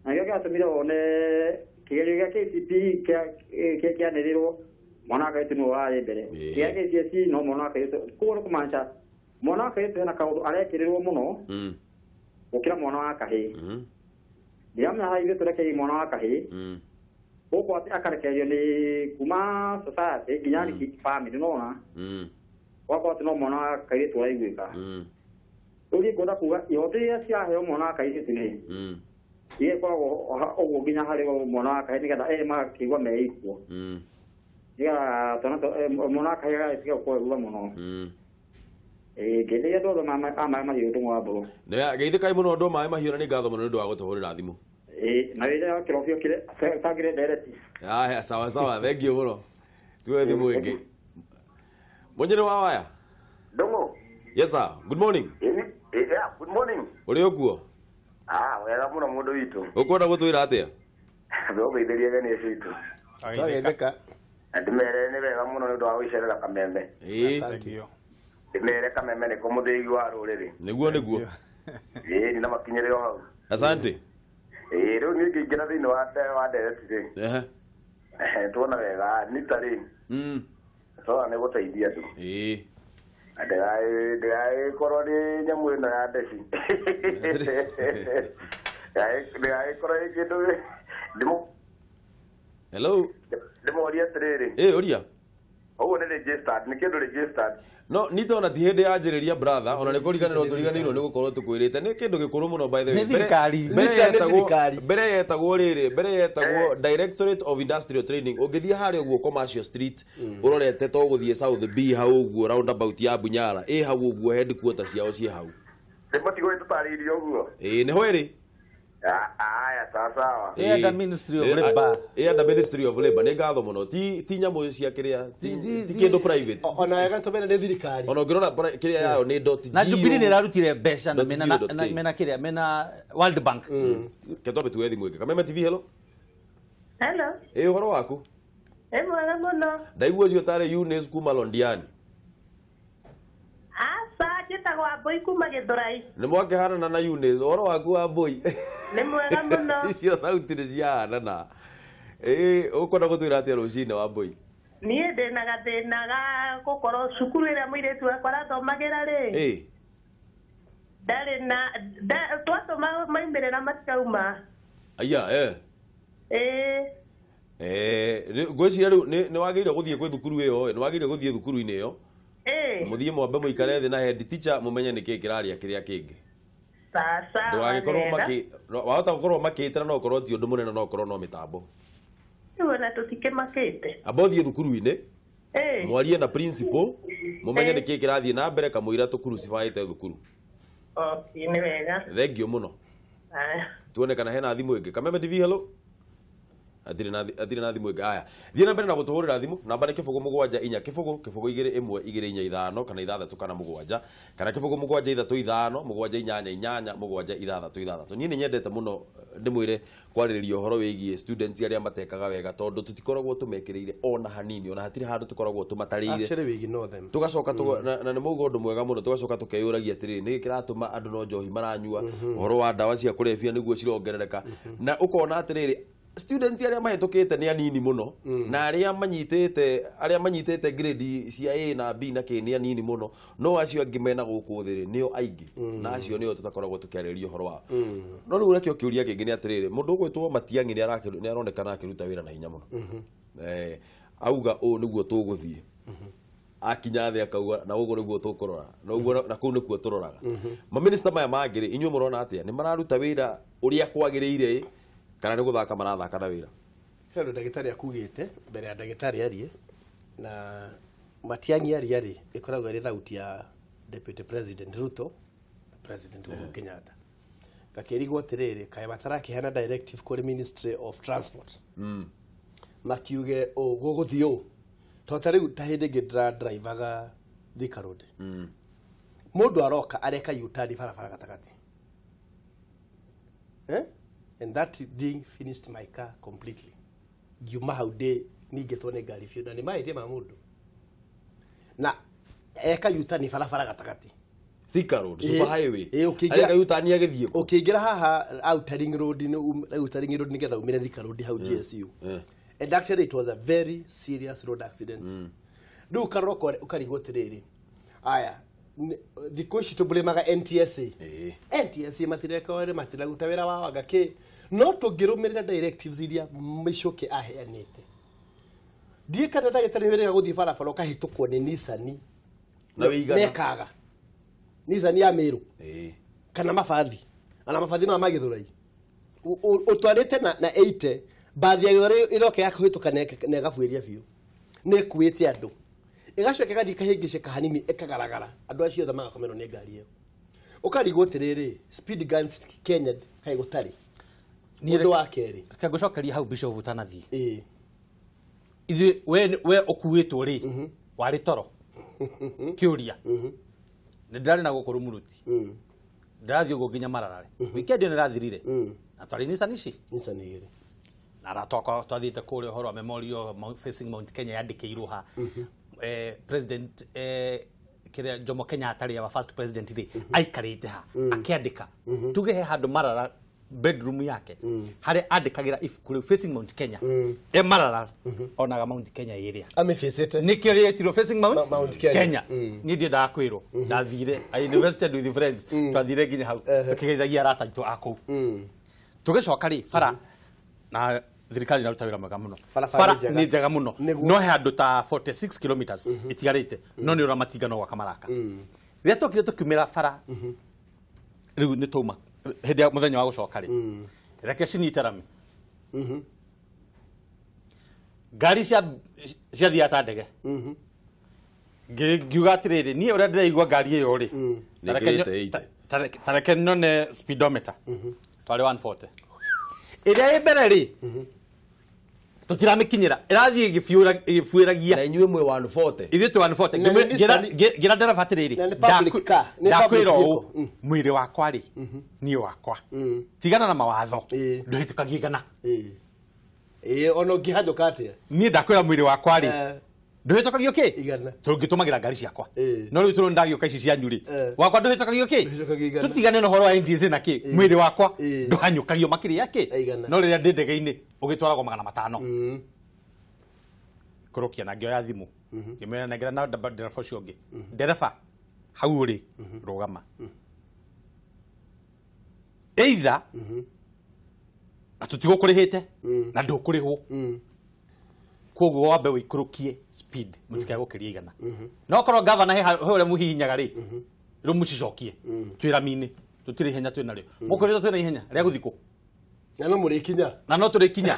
Na nĩkĩo kĩratũmire wone kĩgerio gĩa KCPE kĩanĩrĩrwo mwana wa kairĩtu nĩwe warĩ mbere. Kĩa KCSE no mwana wa kairĩtu. Koguo nĩ kũmaanisha mwana wa kairĩtu hena kaũndũ arekĩrĩrwo mũno gũkĩra mwana wa kahĩĩ. Ndiramenya haha ithuĩ tũrekereirie mwana wa kahĩĩ gũkũ atĩ akarekererio nĩ kuma society nginya family nĩwona gwakorwo atĩ no mwana wa kairĩtu ũraiguĩka. Rĩu niĩ ngwenda kuga ihoto iria ciraheo mwana wa kairĩtu rĩ iria ikoragwo ũguo nginya harĩ mwana wa kahĩĩ nĩgetha erĩ magakĩigua me equal nĩgetha twana mwana wa kahĩĩ agagĩtiga gũkorwo e thutha mũno. Ĩ ngeithĩria andũ othe a maĩ mahiũ ndũng'ũ wa mbũrũ. Geithĩkai mũno andũ a maĩ mahiũ na nĩ ngatho mũno nĩ ũndũ wa gũtũhũrĩra thimũ. Ĩ na wĩra wa kĩrobio kĩrĩa bangĩre ndereti. Aya, sawa sawa, thank you mũno. Tuoe thimũ ĩngĩ. Mũnjĩrĩ wa waya. Ndũng'ũ. Yes sir, good morning. Yeah, good morning. Ũrĩ ũkuo? Ah, wega mũno mũndũ witũ. Ũkwenda gũtwĩra atĩa? Ũgeithĩria ageni acio aitũ. Twagaitheka. Na ndĩmere nĩ wega mũno nĩ ũndũ wa gũicerera Kameme. Ĩ. Thank you. Ndĩmere Kameme nĩko mũthĩgi wa rũrĩrĩ. Nĩguo nĩguo. Ĩ na makinyĩre o hau. Asante. Ĩ rĩu niĩ ngĩingĩra thĩinĩ wa ndereti rĩ. Ehe. Tuona wega nita rĩ. Tuona nĩ gũteithia andũ. Ĩ. Ndĩgagĩkorwo nĩ nyamũ ĩno ya ndeci. Ndĩgagĩkorwo ĩ kĩndũ Hello. Ndĩmorie atĩrĩrĩ. Ĩ ũria. Ũguo nĩ registered, nĩ kĩndũ registered. No nita ona ti hĩndĩ yanjĩrĩria brother, ona nĩ kũriganĩrwo tũriganĩirwo nĩ gũkorwo tũkwĩrĩte nĩ kĩndũ gĩkũrũ mũno by the way. Nĩ thirikari. Mbere yetagwo rĩrĩ, mbere yetagwo Directorate of Industrial Training. Ũngĩthiĩ harĩa ũguo Commercial Street ũrorete to gũthiĩ South B hau ũguo roundabout ya Bunyala, ĩ hau ũguo headquarters ciao ciĩ hau. Nĩ matigũgĩtũtarĩirie ũguo. Ĩ nĩho ĩrĩ. Aya, sawa sawa. Ĩ under Ministry of Labour. Ĩ under Ministry of Labour nĩ ngatho mũno. Ti nyamũ cia kĩrĩa, ti kĩndũ private. Ona wega tũmene nĩ thirikari. Ona ũngĩrora kĩrĩa yayo nĩ dot Na Jubilee nĩ ĩrarutire mbeca na mena kĩrĩa mena World Bank. Ke twambe tuoe thimũ ĩngĩ. Kameme TV, hello. Hello. Ĩ ũhoro waku? Ĩ mwega mũno. Ndaigua ũcio tarĩ Eunice kuma Londiani. Aca njĩtagwo Wambũi kuma Gĩthũrai. Nĩ mwakĩhanana na Eunice, ũhoro waku Wambũi? Nĩ mwega mũno. Icio thauti nĩ ciahanana. Ĩ ũkwenda gũtwĩra atĩa rũcinĩ Wambũi? Niĩ ndĩna gathĩna ga gũkorwo cukuru ĩrĩa mũirĩtu wakwa arathomagĩra rĩ. Ĩ. Ndarĩ na twatũma maumĩrĩra matikauma. Aya, eh. Ĩ. Ngwĩciria rĩu nĩ wagĩrĩire gũthiĩ kwĩ thukuru ĩyo, nĩ wagĩrĩire gũthiĩ thukuru-inĩ ĩyo. Mũthiĩ mwambe mũikare thĩ na head teacher mũmenye nĩkĩĩ kĩraria kĩrĩa kĩngĩ. Sawa. Ndũgagĩkorwo makĩ wahota gũkorwo makĩtĩra no ũkorwo ti ũndũ mũnene no ũkorwo no mĩtambo. tũtikĩmakĩte. Amba ũthiĩ thukuru-inĩ mwarie na principal mũmenye nĩkĩĩ kĩrathiĩ na mbere kamũira tũkurucibaĩte thukuru. Okay, nĩ wega. Thank you mũno. Tuone kana hena thimũ ĩngĩ. Kameme TV, hello. Atirĩ na thimũ ĩngĩ. Aya, thiĩ na mbere na gũtũhũrĩra thimũ. Namba nĩ 0 7 4 0 0 2 1 2 4 5 kana 6 kana 7 kana 0 7 3 5 7 8 8 7 6 6. Niĩ nĩ nyendete mũno ndĩmwĩre kwarĩrĩria ũhoro wĩgiĩ students arĩa matekaga wega tondũ tũtikoragwo tũmekĩrĩire ona hanini, ona hatirĩ handũ tũkoragwo tũmatarĩire. Actually we ignore them. Tũgacoka na nĩ mauga ũndũ mwega mũno, tũgacoka tũkeyũragia atĩrĩrĩ, nĩkĩ kĩratũma andũ no njohi maranyua, ũhoro wa ndawa cia kũrebia nĩguo cirongerereka, na ũkona atĩrĩrĩ students arĩa mahĩtũkĩte nĩ anini mũno na arĩa manyitĩte grade cia A na B na K nĩ anini mũno, no acio angĩ mena gũkũ thĩ nĩo aingĩ na acio nĩo tũtakoragwo tũkĩarĩrĩria ũhoro wao. No rĩu nakĩo kĩũria kĩngĩ nĩ atĩrĩrĩ, mũndũ ũgwĩtwo Matiang'i nĩ aronekana akĩruta wĩra na hinya mũno. Auga ũũ nĩguo tũgũthiĩ, akinya thĩ akauga na ũguo nĩguo tũkũrora, na ũguo na kũu nĩkuo tũroraga. Maminista maya mangĩ rĩ, inyuĩ mũrona atĩa? Nĩ mararuta wĩra ũrĩa kwagĩrĩire kana nĩ gũthaka marathaka na wĩra? Hello, ndagĩtarĩ akugĩte mbere ya ndagĩtarĩ arie na Matiang'i aria rĩ, ĩkoragwo ĩrĩ thauti ya Deputy President Ruto na President Uhuru Kenyatta. Gakĩrigwo atĩrĩrĩ, kaĩ matarakĩheana directive kũrĩ Ministry of Transport makiuge ũũ gũgũthiĩ ũũ, tondũ ta rĩu ta hĩndĩ ĩngĩ ndĩradrivaga Thika Road, mũndũ aroka areka U-turn barabara gatagatĩ. And that thing finished my car completely. Ngiuma hau ndĩ ningĩtwo nĩ ngari biũ na nĩ mahĩtia ma mũndũ. Na eka U-turn barabara gatagatĩ. Thika Road, super highway. Areka U-turn agĩthiĩ kũ? Ũkĩingĩra haha Outer Ring Road, Outer Ring Road nĩgetha umĩre Thika Road hau GSU. And actually it was a very serious road accident. Rĩu ũkarora ũkarigwo atĩrĩrĩ, aya thikũ ici tũbũrĩmaga NTSA. NTSA matireka wĩra, matiraruta wĩra wao anga kĩ, no tũngĩrũmĩrĩra directives iria Mĩcũkĩ aheanĩte. Ndiĩ kana ndagĩtarĩ wĩrĩga gũthiĩ barabara ũkahĩtũkwo nĩ Nissan na wĩigana nekaga Nissan ya Meru kana mabathi, ana mabathi maya ma Gĩthũrai ũtwarĩte na 80 bathi ya Gĩthũrai ĩroka ya kũhĩtũka na ĩgabuĩria biũ, nĩ ĩkuĩte andũ, ĩgacoka ĩgathiĩ ĩkahĩngĩcĩka hanini ĩkagaragara, andũ acio othe magakomerwo nĩ ngari ĩyo. Ũkarigwo atĩrĩrĩ, speed guns Kenya kaĩ gũtarĩ. Ũndũ wa kerĩ, reke ngũcokerie hau Bishop ũtanathiĩ. Ithuĩ we ũkuĩtwo rĩ, warĩ toro kĩũria nĩ ndĩrarĩ na gũkũ Rumuruti, ndĩrathiĩ ũguo nginya Mararare, weekend ĩyo nĩrathirire na twarĩ Nissan ici Nissan igĩrĩ na arata akwa twathiĩte kũrĩa ũhoro wa memorial facing Mount Kenya yandĩkĩirwo ha President kĩrĩa Jomo Kenyatta rĩ, our first president rĩ, aikarĩte ha akĩandĩka, tuge he handũ Marara bedroom yake harĩa andĩkagĩra ibuku rĩu facing Mount Kenya, e Marara onaga Mount Kenya ĩrĩa amĩbĩcĩte, nĩkĩo rĩetirwo facing Mount Kenya. Niĩ ndiendaga kwĩrwo, ndathire I invested with friends, twathire nginya hau tũkĩgeithagia arata aitũ a kũu. Tũgĩcoka rĩ bara na thirikari inaruta wĩra mwega mũno, bara nĩ njega mũno, no he handũ ta 46 kilometers itigarĩte, no nĩ ũrĩa matinga no gwaka maraka. Rĩrĩa twokire tũkiumĩra bara rĩu nĩ twauma hĩndĩ ya mũthenya wa gũcoka rĩ, reke cinyite rami, ngari ciathiaga ta ndege. Ngiuga atĩrĩrĩ, niĩ ũrĩa ndĩraigua ngari ĩyo rĩ, ta reke nyone speedometer, twarĩ 140 ĩrĩa ĩ mbere rĩ, tũtiramĩkinyĩra, ĩrathiĩ ĩgĩbuĩragia. Na inyuĩ mwĩ 140. Ithuĩ twĩ 140. Ngĩra ndereba atĩrĩrĩ, ndakwĩra ũũ, mwĩrĩ wakwa rĩ, niĩ wakwa, tigana na mawatho, ndũhĩtũkagie igana. Ona ũngĩhanyũka atĩa? Niĩ ndakwĩra mwĩrĩ wakwa rĩ, ndũhĩtũkagio kĩ? Tũngĩtũmagĩra ngari ciakwa, no rĩu tũrũ ndagĩũka ici cianyu rĩ, wakwa ndũhĩtũkagio kĩ? Tũtigane na ũhoro wa NTSA na kĩ, mwĩrĩ wakwa ndũhanyũkagio makĩria ya kĩ? No rĩrĩa ndĩ ndege-inĩ ũgĩtwaragwo 500. Kũrũkia na ngĩoya thimũ ngĩmwĩra nengera na ndereba ũcio ũngĩ, ndereba hau ũrĩ rũgama, either na tũtigũkũrĩhĩte na ndũkũrĩhwo, koguo wambe wĩikũrũkie speed mũtikae gũkĩria igana, no korwo gavana he ũrĩa mũhihinyaga rĩ, rĩu mũcicokie twĩ rami-inĩ, tũtirĩ ihenya twĩ narĩo, mũkwĩrĩtwo twĩna ihenya rĩa gũthiĩ kũ? Na no mũrĩkinya. Na no tũrĩkinya.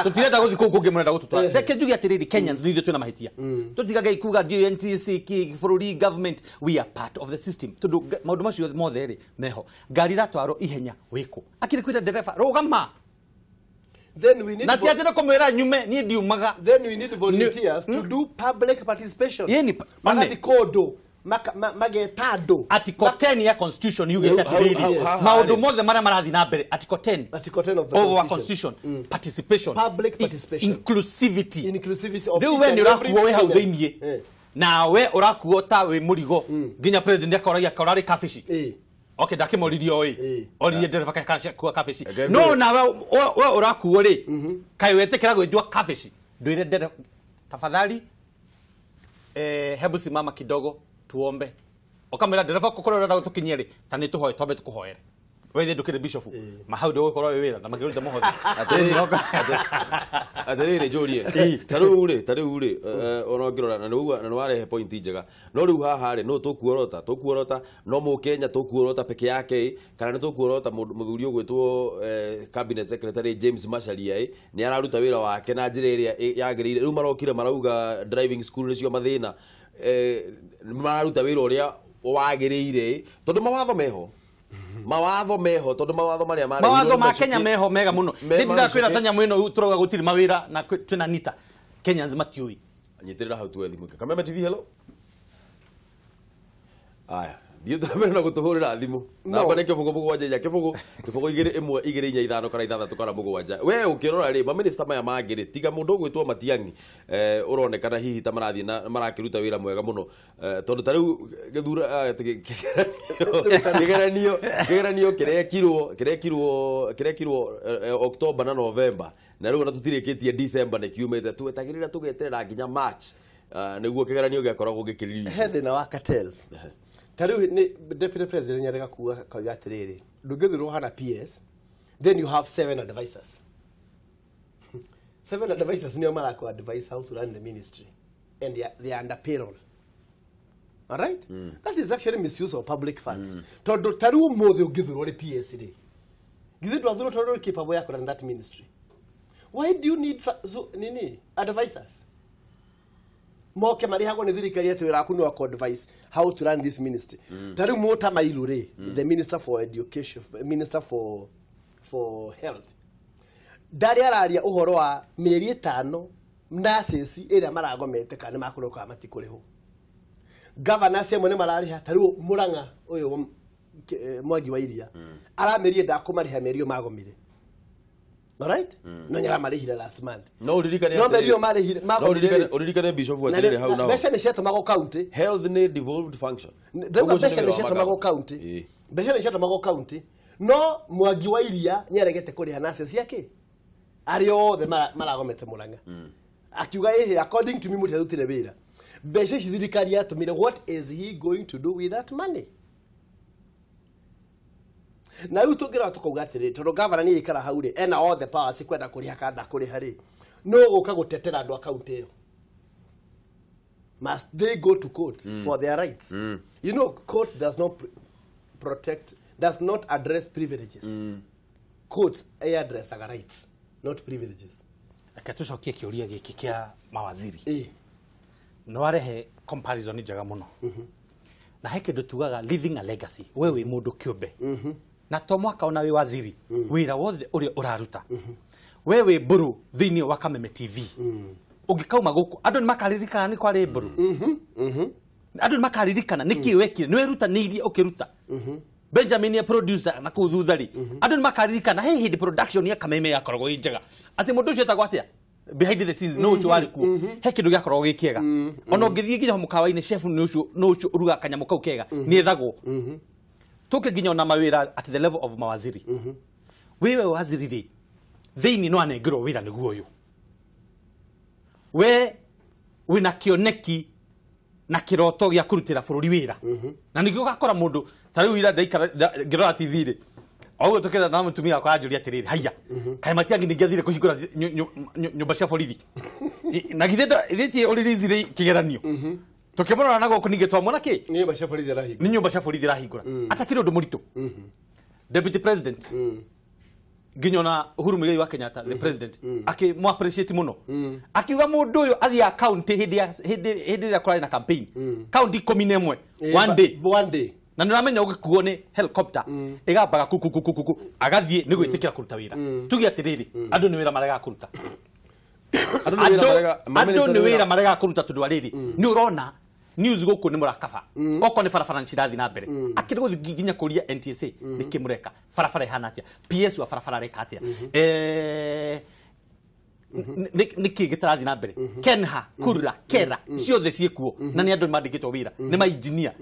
Tũtirenda gũthiĩ kũu kũngĩ mũrenda gũtũtwara. Reke njuge atĩrĩrĩ, Kenyans nĩ ithuĩ twĩna mahĩtia. Tũtigage kuga DNTC kĩ bũrũri government, we are part of the system. Tondũ maũndũ macio mothe rĩ meho. Ngari iratwarwo ihenya wĩkũ. Akĩrĩ kwĩra ndereba rũgama. Then we need na ti atĩ nĩ kũmwĩra nyume niĩ ndiumaga. Then we need volunteers to do public participation. Yeni magathiĩ kũndũ mageta andũ. Article 10 ya constitution yugĩte atĩrĩrĩ, maũndũ mothe marĩa marathiĩ na mbere, Article 10 Article 10 of the of our constitution, participation, public participation, inclusivity, inclusivity of rĩu we nĩ ũrakuo wĩ hau thĩiniĩ na we ũrakuo ta wĩ mũrigo nginya president akoragia korarĩ kabici. Okay, ndakĩmoririe oĩ oririe ndereba kana kabici no nawe we ũrakuo rĩ kaĩ wetĩkĩra gwĩtua kabici ndwĩre ndereba tafadhali, hebu simama kidogo tuombe. Okamwĩra ndereba kũkorwo ũrenda gũtũkinyia rĩ ta nĩ tũhoe twambe tũkũhoere wethe ndũkĩrĩ bishop mahau ndũgũkorwo wĩ wĩra na makĩruta mũhothi. Atĩrĩrĩ njũrie ta rĩu rĩ ona ũngĩrora na nĩ warehe point njega no rĩu haha rĩ no tũkuorota no mũkenya tũkuorota peke yake kana nĩ tũkuorota mũthuri ũgwĩtwo cabinet secretary James Macharia nĩ araruta wĩra wake na njĩra ĩrĩa yagĩrĩire. Rĩu marokire marauga driving school nĩcio mathĩna, mararuta wĩra ũrĩa wagĩrĩire tondũ mawatho meho tondũ mawatho marĩa marĩ mawatho ma Kenya meho mega mũno. Nĩ ndirakwĩra ta nyamũ ĩno tũrauga gũtirĩ mawĩra na twĩna nita Kenyans matiũĩ. Nyitĩrĩra hau tuwe thimũ. Kameme TV, hello. Aya, thiĩ tũramere na gũtũhũrĩra thimũ. Namba nĩ 0 7 0 0 2 1 2 4 5 kana 6 kana 7. We ũkĩrora rĩ maminista maya mangĩ rĩ tiga mũndũ ũgwĩtwo Matiang'i ũronekana hihi ta marathiĩ na marakĩruta wĩra mwega mũno tondũ ta rĩu gĩthura kĩgeranio kĩrekirwo October na November na rĩu ona tũtirĩkĩtie December nĩ kiumĩte twetagĩrĩra tũgeterera nginya March nĩguo kĩgeranio gĩakoragwo gĩkĩriricio. He thĩna wa cartels. Ta rĩu nĩ deputy president nĩarega kuga akauga atĩrĩrĩ ndũngĩthurwo hana PS then you have 7 advisors. 7 advisors nĩo marakũ advise how to run the ministry and they are under payroll. All right? That is actually misuse of public funds. Tondũ ta rĩu ũmũthĩ ũngĩthurwo nĩ PS rĩ githĩ ndwathurwo tondũ ũrĩ capable ya kũrun that ministry. Why do you need nini advisors? Moke marĩhagwo nĩ thirikari atĩ wĩra waku nĩ wa advice how to run this ministry. Ta rĩu Mũta Mailu rĩ, the minister for education, minister for health, ndarĩ araria ũhoro wa mĩeri 5 nurses ĩrĩa maragomete kana nĩ makũrĩhwo kana matikũrĩhwo. Governors amwe nĩ mararĩha ta rĩu Murang'a ũyũ Mwangi wa Iria aramerie ndakũmarĩha mĩeri ĩyo magomire. All right? No nyaramarĩhire last month. No uririkane no mĩeri ĩyo marĩhire magomire. Uririkane bishop atĩrĩrĩ hau nao. Mbeca nĩ ciatũmagwo county. Health nĩ devolved function. Ndauga mbeca nĩ ciatũmagwo county. Mbeca nĩ ciatũmagwo county. No Mwangi wa Iria nĩaregete kũrĩha nurses ciake. Arĩa othe maragomete Murang'a. Akiuga ĩhĩ according to me mũtiarutire wĩra. Mbeca ici thirikari yatũmire, what is he going to do with that money? Na rĩu tũngĩrora tũkauga atĩrĩrĩ tondũ governor nĩ aikara hau rĩ ena all the powers kwenda kũrĩha kana ndakũrĩha rĩ no gũka gũtetera andũ a county ĩyo. Must they go to court for their rights? You know, court does not protect, does not address privileges. Courts address our rights, not privileges. Reke tũcokie kĩũria gĩkĩ kĩa mawaziri. No arehe comparison njega mũno. Na he kĩndũ tugaga leaving a legacy. We wĩ mũndũ kĩũmbe. Na to mwaka ona wĩ waziri wĩra wothe ũrĩa ũraruta we wĩ mbũrũ thĩinĩ wa Kameme TV ũngĩkauma gũkũ andũ nĩ makaririkana nĩ kwarĩ mbũrũ. Andũ nĩ makaririkana nĩkĩ wekire nĩ werutanĩirie ũkĩruta. Benjamin ya producer na kũu thutha rĩ andũ nĩ makaririkana he hĩndĩ production ya Kameme yakoragwo ĩ njega atĩ mũndũ ũcio etagwo atĩa behind the scenes no ũcio warĩ kuo he kĩndũ gĩakoragwo gĩ kĩega ona ũngĩthiĩ nginya mũkawa-inĩ chef nĩ ũcio ũrugaga kanyamũ kau kega nĩethagwo. Tuke nginya ona mawĩra at the level of mawaziri. Wewe waziri rĩ thĩinĩ no anengerwo wĩra nĩguo ũyũ we wĩna kĩoneki na kĩroto gĩa kũrutĩra bũrũri wĩra na nĩkĩo ũgakora mũndũ ta rĩu ira ndaikara ngĩrora TV rĩ o ũguo tũkĩra na mũtumia wakwa anjũria atĩrĩrĩ haiya kaĩ Matiang'i nĩngĩathire kũhingũra nyũmba cia borithi na githĩ ti ũrĩrĩcire kĩgeranio tukimurora na guku ninge twamona ki ni nyumba cia borithi arahingura ni nyumba cia borithi arahingura atakiri undu muritu. Deputy president nginya na Uhuru Muigai wa Kenyatta the president aki mu appreciate muno akiuga mundu uyu athia county hindi hindi ria kurari na campaign county 11 one day one day na nä ramenya å gä kuo nä helicopter ĩgambaga kukukukuku agathiĩ nĩ gwĩtĩkĩra kũruta wĩra tuge atĩrĩrĩ andũ nĩ wĩra maregaga kũruta andũ nĩ wĩra maregaga kũruta tondũ wa rĩrĩ nĩ ũrona news gũkũ nĩ mũrakaba okorwo nĩ barabara nĩ cirathiĩ na mbere akĩrĩ gũthiĩ nginya kũria NTSA nĩkĩ mũreka barabara ĩhana atĩa PS wa barabara areka atĩa nĩkĩ gĩtarathiĩ na mbere Kenha Kurra Kera ciothe ciĩkuo na nĩ andũ mandĩkĩtwo wĩra nĩ mainjinia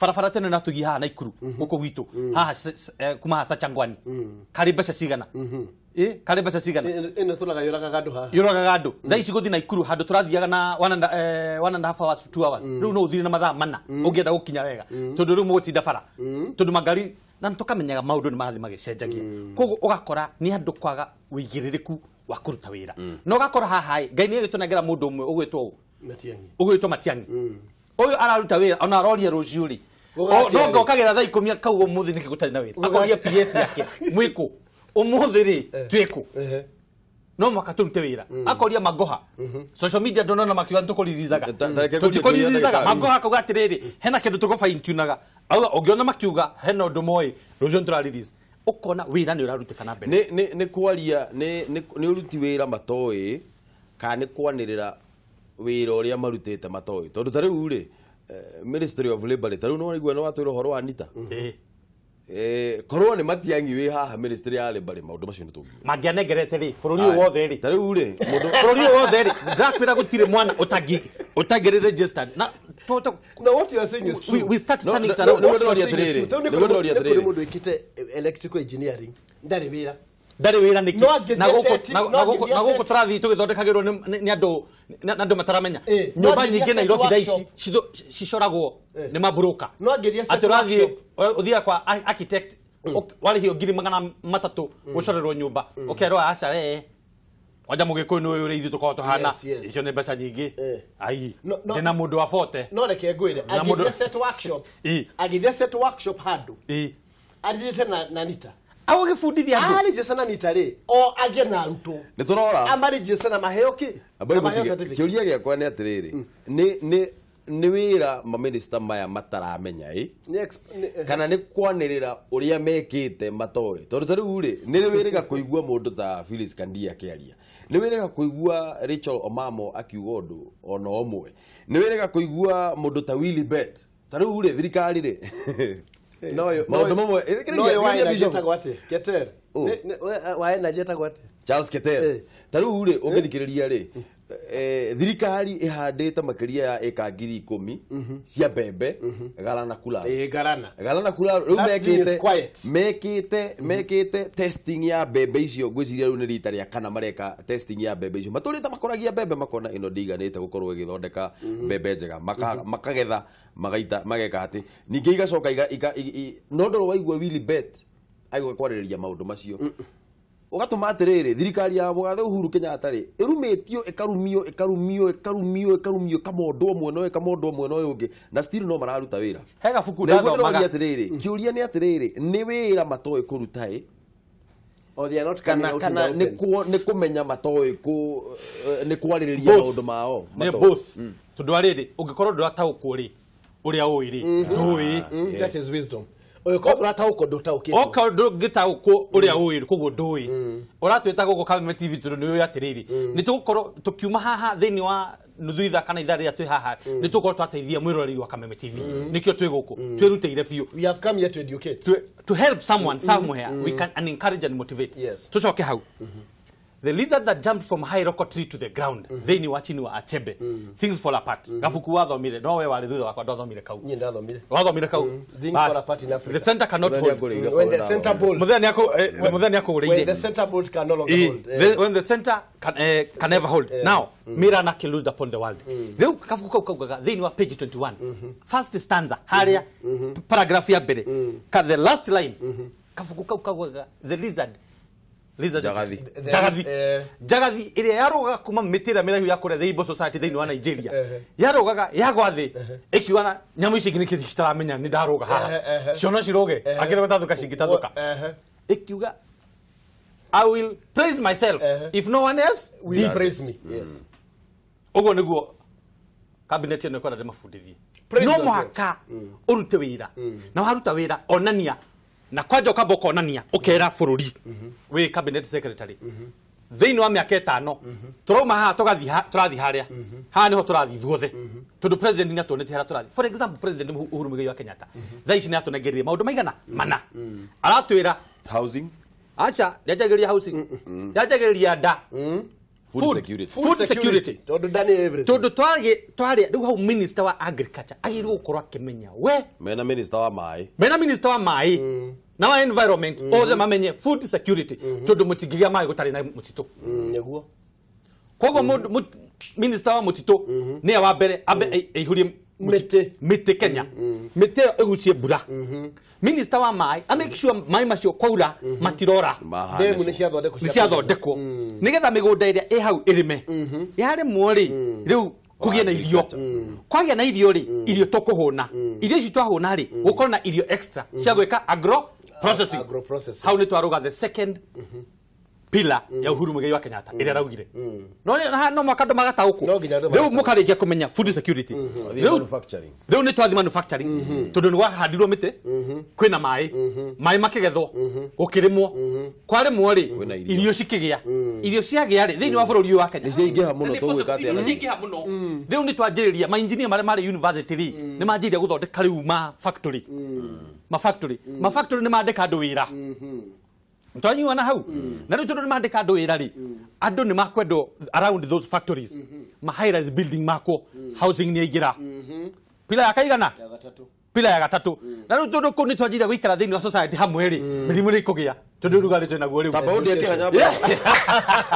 barabara tene na tũgiĩ haha Naikuru gũkũ gwitũ haha kuma haha Sachangwani karĩ mbeca cigana karĩ mbeca cigana ĩno tũraga yũragaga andũ haha yũragaga andũ thaa ici gũthiĩ Naikuru handũ tũrathiaga na 1.5 hours 2 hours rĩu no ũthiĩ na mathaa mana ũngĩenda gũkinya wega tondũ rĩu mũgũtinda bara tondũ mangari na nĩtũkamenyaga maũndũ nĩ marathiĩ magĩcenjagia koguo ũgakora nĩ andũ kwaga wĩigĩrĩrĩku wa kũruta wĩra na ũgakora haha Ngai nĩ agĩtũnengera mũndũ ũmwe ũgwĩtwo ũgwĩtwo Matiang'i ũyũ araruta wĩra ona aroria rũciũ rĩ no ngokagĩra thaa 10 akauga ũmũthĩ nĩkĩ gũtarĩ na wĩra akoria PS yake mwĩkũ ũmũthĩ rĩ twĩkũ no mwaka tũrute wĩra akoria Magoha social media ndonona makiuga nĩtũkũririzaga tũtikũririzaga Magoha akauga atĩrĩrĩ hena kĩndũ tũkũ fine tunaga auga ũngĩona makiuga hena ũndũ moĩ rũciũ nĩtũrarelease ukona wira ni urarutĩka mbere ni kwaria ni uruti wira matoĩ kana ni kwanĩrĩra wira ũrĩa marutĩte matoĩ tondũ ta rĩu rĩ Ministry of Labour ta rĩu no waigua nĩ watwĩra ũhoro wa Anita korwo nĩ Matiang'i wĩ haha Ministry ya Labour maũndũ macio nĩ tũngiuga mangĩanengerete rĩ bũrũri ũyũ wothe rĩ ta rĩu rĩ mũndũ bũrũri ũyũ wothe rĩ ndakwĩra gũtirĩ mwana ũtangĩ registered na no what you are saying is true. We start turning it around. No, no, electrical engineering ndarĩ wĩra ndarĩ wĩra nĩkĩ na gũkũ tũrathiĩ tũgĩthondekagĩrwo nĩ andũ mataramenya nyũmba nyingĩ Nairobi thaa ici cicoragwo nĩ maburoka atĩ ũrathiĩ ũthiaga kwa architect warĩhio 300,000 gũcorerwo nyũmba ũkerwo aca wee wanja mũgĩkũyũ nĩ ũyũ ũrĩa ithuĩ tũkoragwo tũhana icio nĩ mbeca nyingĩ ai ndĩna mũndũ wa 40 no reke ngwĩre agĩthiĩ set workshop agĩthiĩ set workshop handũ athiĩte na Nita agũgĩbundithia andũ arĩnjĩca na Nita rĩ o agĩe na arutwo nĩ tũrora amarĩnjĩca na maheo kĩ kĩũria gĩakwa nĩ atĩrĩrĩ nĩ wĩra maminista maya mataramenya ĩ kana nĩ kwanĩrĩra ũrĩa mekĩte matoĩ tondũ ta rĩu rĩ nĩ wĩrĩga kũigua mũndũ ta Phyllis Kandia akĩaria nĩ wĩrĩga kũigua Rachel Omamo akiuga ũndũ ona ũmwe nĩ wĩrĩga kũigua mũndũ ta Willy Bett ta rĩu rĩ thirikari rĩ maũndũ mamwe Charles Keter ta rĩu rĩ ũngĩthikĩrĩria rĩ thirikari ihandĩte makĩria ya ĩka 10,000 cia mbembe Galana Kulalu Galana Kulalu rĩu mekĩte testing ya mbembe icio ngwĩciria rĩu nĩ rita rĩa kana mareka testing ya mbembe icio matũrĩte makoragia mbembe makona ĩno ndĩiganĩte gũkorwo ĩgĩthondeka mbembe njega makagetha magaita mageka atĩ ningĩ igacoka no ndũrĩ waigua Willy Bett agĩũka kwarĩrĩria maũndũ macio ugatuma atiriri thirikari ya mugathe Uhuru Kenyatta ri irumitio ikarumio ikarumio ikarumio ikarumio kamondwo mwena uyu kamondwo mwena uyu ungi na still no mararuta wira he gabuku ndathomaga atiriri kiuria ni atiriri ni wira matoĩ kuruta i or they are not coming out kana ni kumenya matoĩ ku ni kwaririria maundu mao ni both tondu ariri ungikorwo ndurataukwo ri uria ui ri ndui that is wisdom oyo ndurataukwo ndutaukitwo okorwo ndungitaukwo uria ui koguo ndui uratwita guku Kameme TV tondu ni ui atiriri ni tugukorwo tukiuma haha thiini wa nuthu ithaa kana ithaa riria twi haha ni tugukorwo twateithia mwiroreri wa Kameme TV nikio twi guku twirutire biu we have come here to educate to help someone somewhere we can and encourage and motivate. Tucoke hau the lizard that jumped from high rock tree to the ground thiini wa chini wa Achebe things fall apart gabuku wathomire no we wari thutha wakwa ndathomire kau ni ndathomire wathomire kau things fall apart in Africa the center cannot hold when the center bolt muthenya akũgũrĩire when the center bolt can no longer hold when the center can never hold now mirror loosed upon the world riu kabuku kau kaugaga thiini wa page 21 first stanza haria paragraph ya mbere ka the last line kabuku kau kaugaga the lizard Jagathi Jagathi ĩrĩa yarugaga kuma mĩtĩ ĩrĩa mĩraihu ya kũrĩa the Igbo Society thĩinĩ wa Nigeria yarugaga yagwa thĩ ĩkiuga na nyamũ ici ingĩ nĩkĩ citaramenya nĩ ndaruga haha ciono ciruge akĩrĩ gũtathũka cingĩtathũka ĩkiuga I will praise myself if no one else will praise me. Yes. Ũguo nĩguo cabinet ĩno ĩkwenda ndĩmabundithie. No mũhaka ũrute wĩra. Na waruta wĩra onania na kwanja ũkamba ũkonania ũkera bũrũri wĩ cabinet secretary. Thĩinĩ wa mĩaka 5 tũrauma haha tũgathiĩ tũrathiĩ harĩa haha nĩho tũrathiĩ ithuothe tondũ president nĩ atuonetie harĩa tũrathiĩ. For example, President Uhuru Muigai wa Kenyatta thaa ici nĩ atũnengereire maũndũ maigana mana aratwĩra housing acha nĩanjagĩrĩria housing nĩanjagĩrĩria nda food security tondũ nda nĩ everything tondũ twarĩ rĩu hau minister wa agriculture agĩrĩirwo gũkorwo akĩmenya we mena minister wa maĩ mena minister wa maĩ na wa environment othe mamenye food security tondũ mũtingĩgĩa maĩ gũtarĩ na mũtitũ. Nĩguo koguo mũndũ minister wa mũtitũ nĩwe wa mbere ambe aihũrie mĩtĩ Kenya mĩtĩ ĩyo ĩgucie mbura. Minister wa maĩ a make sure maĩ macio kwaura matirora ndemu nĩ ciathondekwo nĩgetha mĩgũnda ĩrĩa ĩ hau ĩrĩme yarĩmwo rĩ rĩu kũgĩe na irio kwagĩa na irio rĩ irio tũkũhũna irio ici twahũna rĩ gũkorwo na irio extra cia gwĩka agro processing. Hau nĩ twarũga the second pillar ya Uhuru Muigai wa Kenyatta ĩrĩa araugire no no mwaka andũ magataũkwo rĩu mũkarĩkia kũmenya food security rĩu nĩ twathi manufacturing tondũ nĩ gwahandirwo mĩtĩ kwĩna maĩ maĩ makĩgethwo gũkĩrĩmwo kwarĩmwo rĩ irio cikĩgĩa irio ciagĩa rĩ thĩinĩ wa bũrũri ũyũ wa Kenya nĩciaingĩha mũno tũgwĩka atĩa nacio nĩciaingĩha mũno rĩu nĩ twanjĩrĩria mainjinia marĩa marĩ university rĩ nĩ manjĩrĩria gũthondeka rĩu ma factory ma factory ma factory nĩ mandĩka andũ wĩra twanyuana hau na rĩu tondũ nĩ mandĩka andũ wĩra rĩ andũ nĩ makwendwo around those factories ma high rise building makwo housing nĩ yaingĩra pila ya kaigana pila ya gatatũ na rĩu tondũ kũu nĩ twanjĩrĩria gũikara thĩinĩ wa society hamwe rĩ mĩrimũ nĩ ĩkũgĩa tondũ rugarĩ twĩ naguo rĩu tamba ũndĩ akĩhanya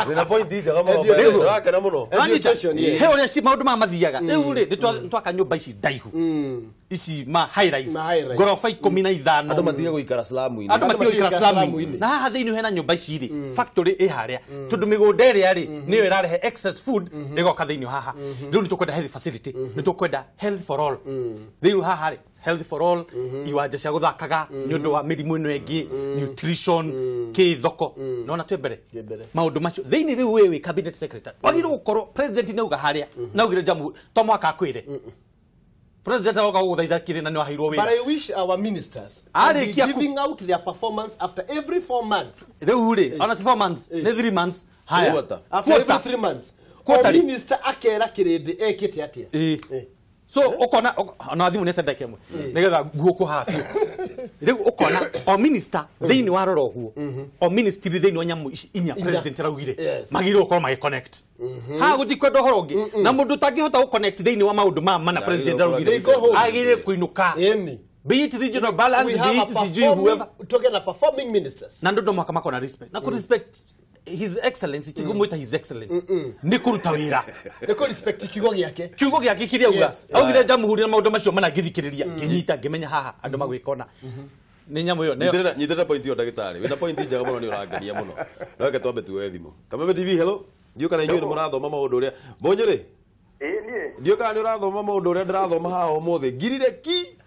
wĩna point njega mũno ũrakena mũno he ũrĩa maũndũ maya mathiaga rĩu rĩ nĩ twaka nyũmba ici ndaihu ici ma high rise ngoroba 15 andũ matige gũikara slum-inĩ andũ matige gũikara slum-inĩ na haha thĩinĩ hena nyũmba ici rĩ factory ĩ harĩa tondũ mĩgũnda ĩrĩa rĩ nĩyo ĩrarehe excess food ĩgoka thĩinĩ haha rĩu nĩ tũkwenda health facility nĩ tũkwenda health for all rĩu haha rĩ health for all iwanja cia gũthakaga nĩ ũndũ wa mĩrimũ ĩno ĩngĩ nutrition kĩ thoko nona twĩ mbere maũndũ macio thĩinĩ rĩu wewe cabinet secretary wagĩrĩirwo gũkorwo president nĩauga harĩa naugire jamu to mwaka akwĩre president aroka gũgũthaitha kĩrĩ na nĩ waheirwo wĩra. But I wish our ministers are be giving out their performance after every 4 months. Rĩu rĩ ona ti 4 months nĩ 3 months haya after every 3 months o minister akera kĩrĩndĩ ekĩte atĩa. So ukona ona thimu nete ndeke mwe nigetha guoko haha biũ rĩu ukona o minister thĩinĩ wa rora ũguo o ministry thĩinĩ wa nyamu ici inya president araugire magĩrĩirwo gũkorwo magĩ connect haha gũtikwenda ũhoro ũngĩ na mũndũ ũtangĩhota gũ connect thĩinĩ wa maũndũ maya mana president araugire agĩrĩire kũinũka be it regional balance be it sijui whoever talking about performing ministers na ndondo mwaka makona respect na ku respect His Excellency tikumwita His Excellency nĩ kũruta wĩra nĩ kũ respect kiugo gĩake kiugo gĩake kĩrĩa auga augire jamhuri na maũndũ macio mana ngĩthikĩrĩria ngĩnyita ngĩmenya haha andũ magwĩka ona nĩ nyamũ ĩyo nyitĩrĩra point ĩyo ndagĩtarĩ wĩna point njega mũno nĩ ũrangenia mũno no reke twambe tuoe thimũ Kameme TV hello ndiũ kana inyuĩ nĩ mũrathoma maũndũ ũrĩa Mbũnyĩrĩ ndiũ kana nĩ ũrathoma maũndũ ũrĩa ndĩrathoma haha ũmũthĩ ngirire ki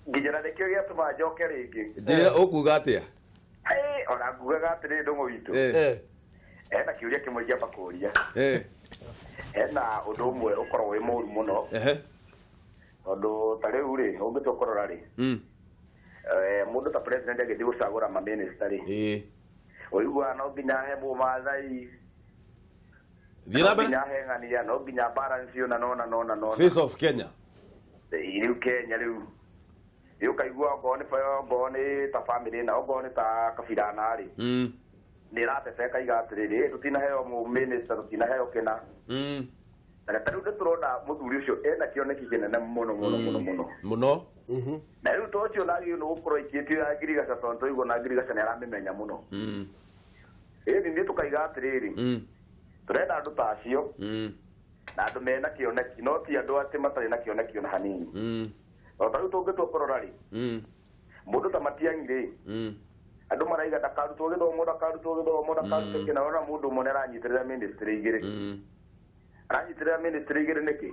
nginya na nĩkĩo gĩatũma njoke rĩngĩ njĩra ũkuga atĩa ona ngugaga atĩrĩ ndũng'ũ witũ ena kĩũria kĩmwe ingĩamba kũũria ena ũndũ ũmwe ũkoragwo wĩ mũũru mũno tondũ ta rĩu rĩ ũngĩtua kũrora rĩ mũndũ ta president agĩthiĩ gũcagũra maminista rĩ ũiguaga no nginya he Mũmaathai no nginya he ng'ania no nginya balance ũna nona nona nona face of Kenya rĩu Kenya rĩu ũkaigua okorwo nĩ ta family na okorwo nĩ ta kabira na rĩ nĩ ĩratete ĩkaiga atĩrĩrĩ tũtinaheo mũminista tũtinaheo kĩna na ta rĩu nĩtũrona mũthuri ũcio ena kĩoneki kĩnene mũno mũno mũno mũno mũno na rĩu to ũcio nagĩrĩirwo nĩ gũkorwo ikĩtio ya ngirigaca tondũ twaigua na ngirigaca nĩ aramĩmenya mũno ĩni nĩ tũkaiga atĩrĩrĩ tũrenda andũ ta acio na andũ mena kĩoneki no ti andũ atĩ matarĩ na kĩoneki ona hanini o ta rĩu tũngĩtua kũrora rĩ mũndũ ta Matiang'i rĩ andũ maraiga ndakarutwo gĩthomo ndakarutwo gĩthomo ndakarutwo kĩna ona mũndũ ũmwe nĩaranyitĩrĩra ministry igĩrĩ aranyitĩrĩra ministry igĩrĩ nĩkĩ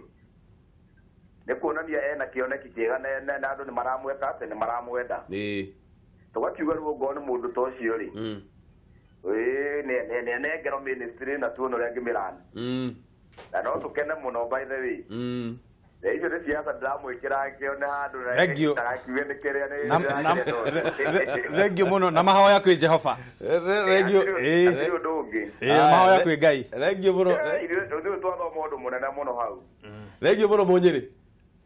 nĩ kuonania ena kĩoneki kĩega na andũ nĩ maramweka atĩ nĩ maramwenda tũgakiuga rĩu okorwo nĩ mũndũ ta ũcio rĩ Ĩĩ nĩ anengerwo ministry na tuone ũrĩa angĩmĩrani. Na no tũkene mũno by the way. Icio nĩ siasa ndĩramwĩkĩra ngĩone handũ na Thank you. ndagakiuge nĩ kĩrĩa nĩ Thank you mũno na mahoya kwĩ Jehova. Thank you. Hatirĩ ũndũ ũngĩ. Mahoya kwĩ Ngai. Thank you mũno. Ithuĩ twathoma ũndũ mũnene mũno hau. Thank you mũno Mũnyĩrĩ.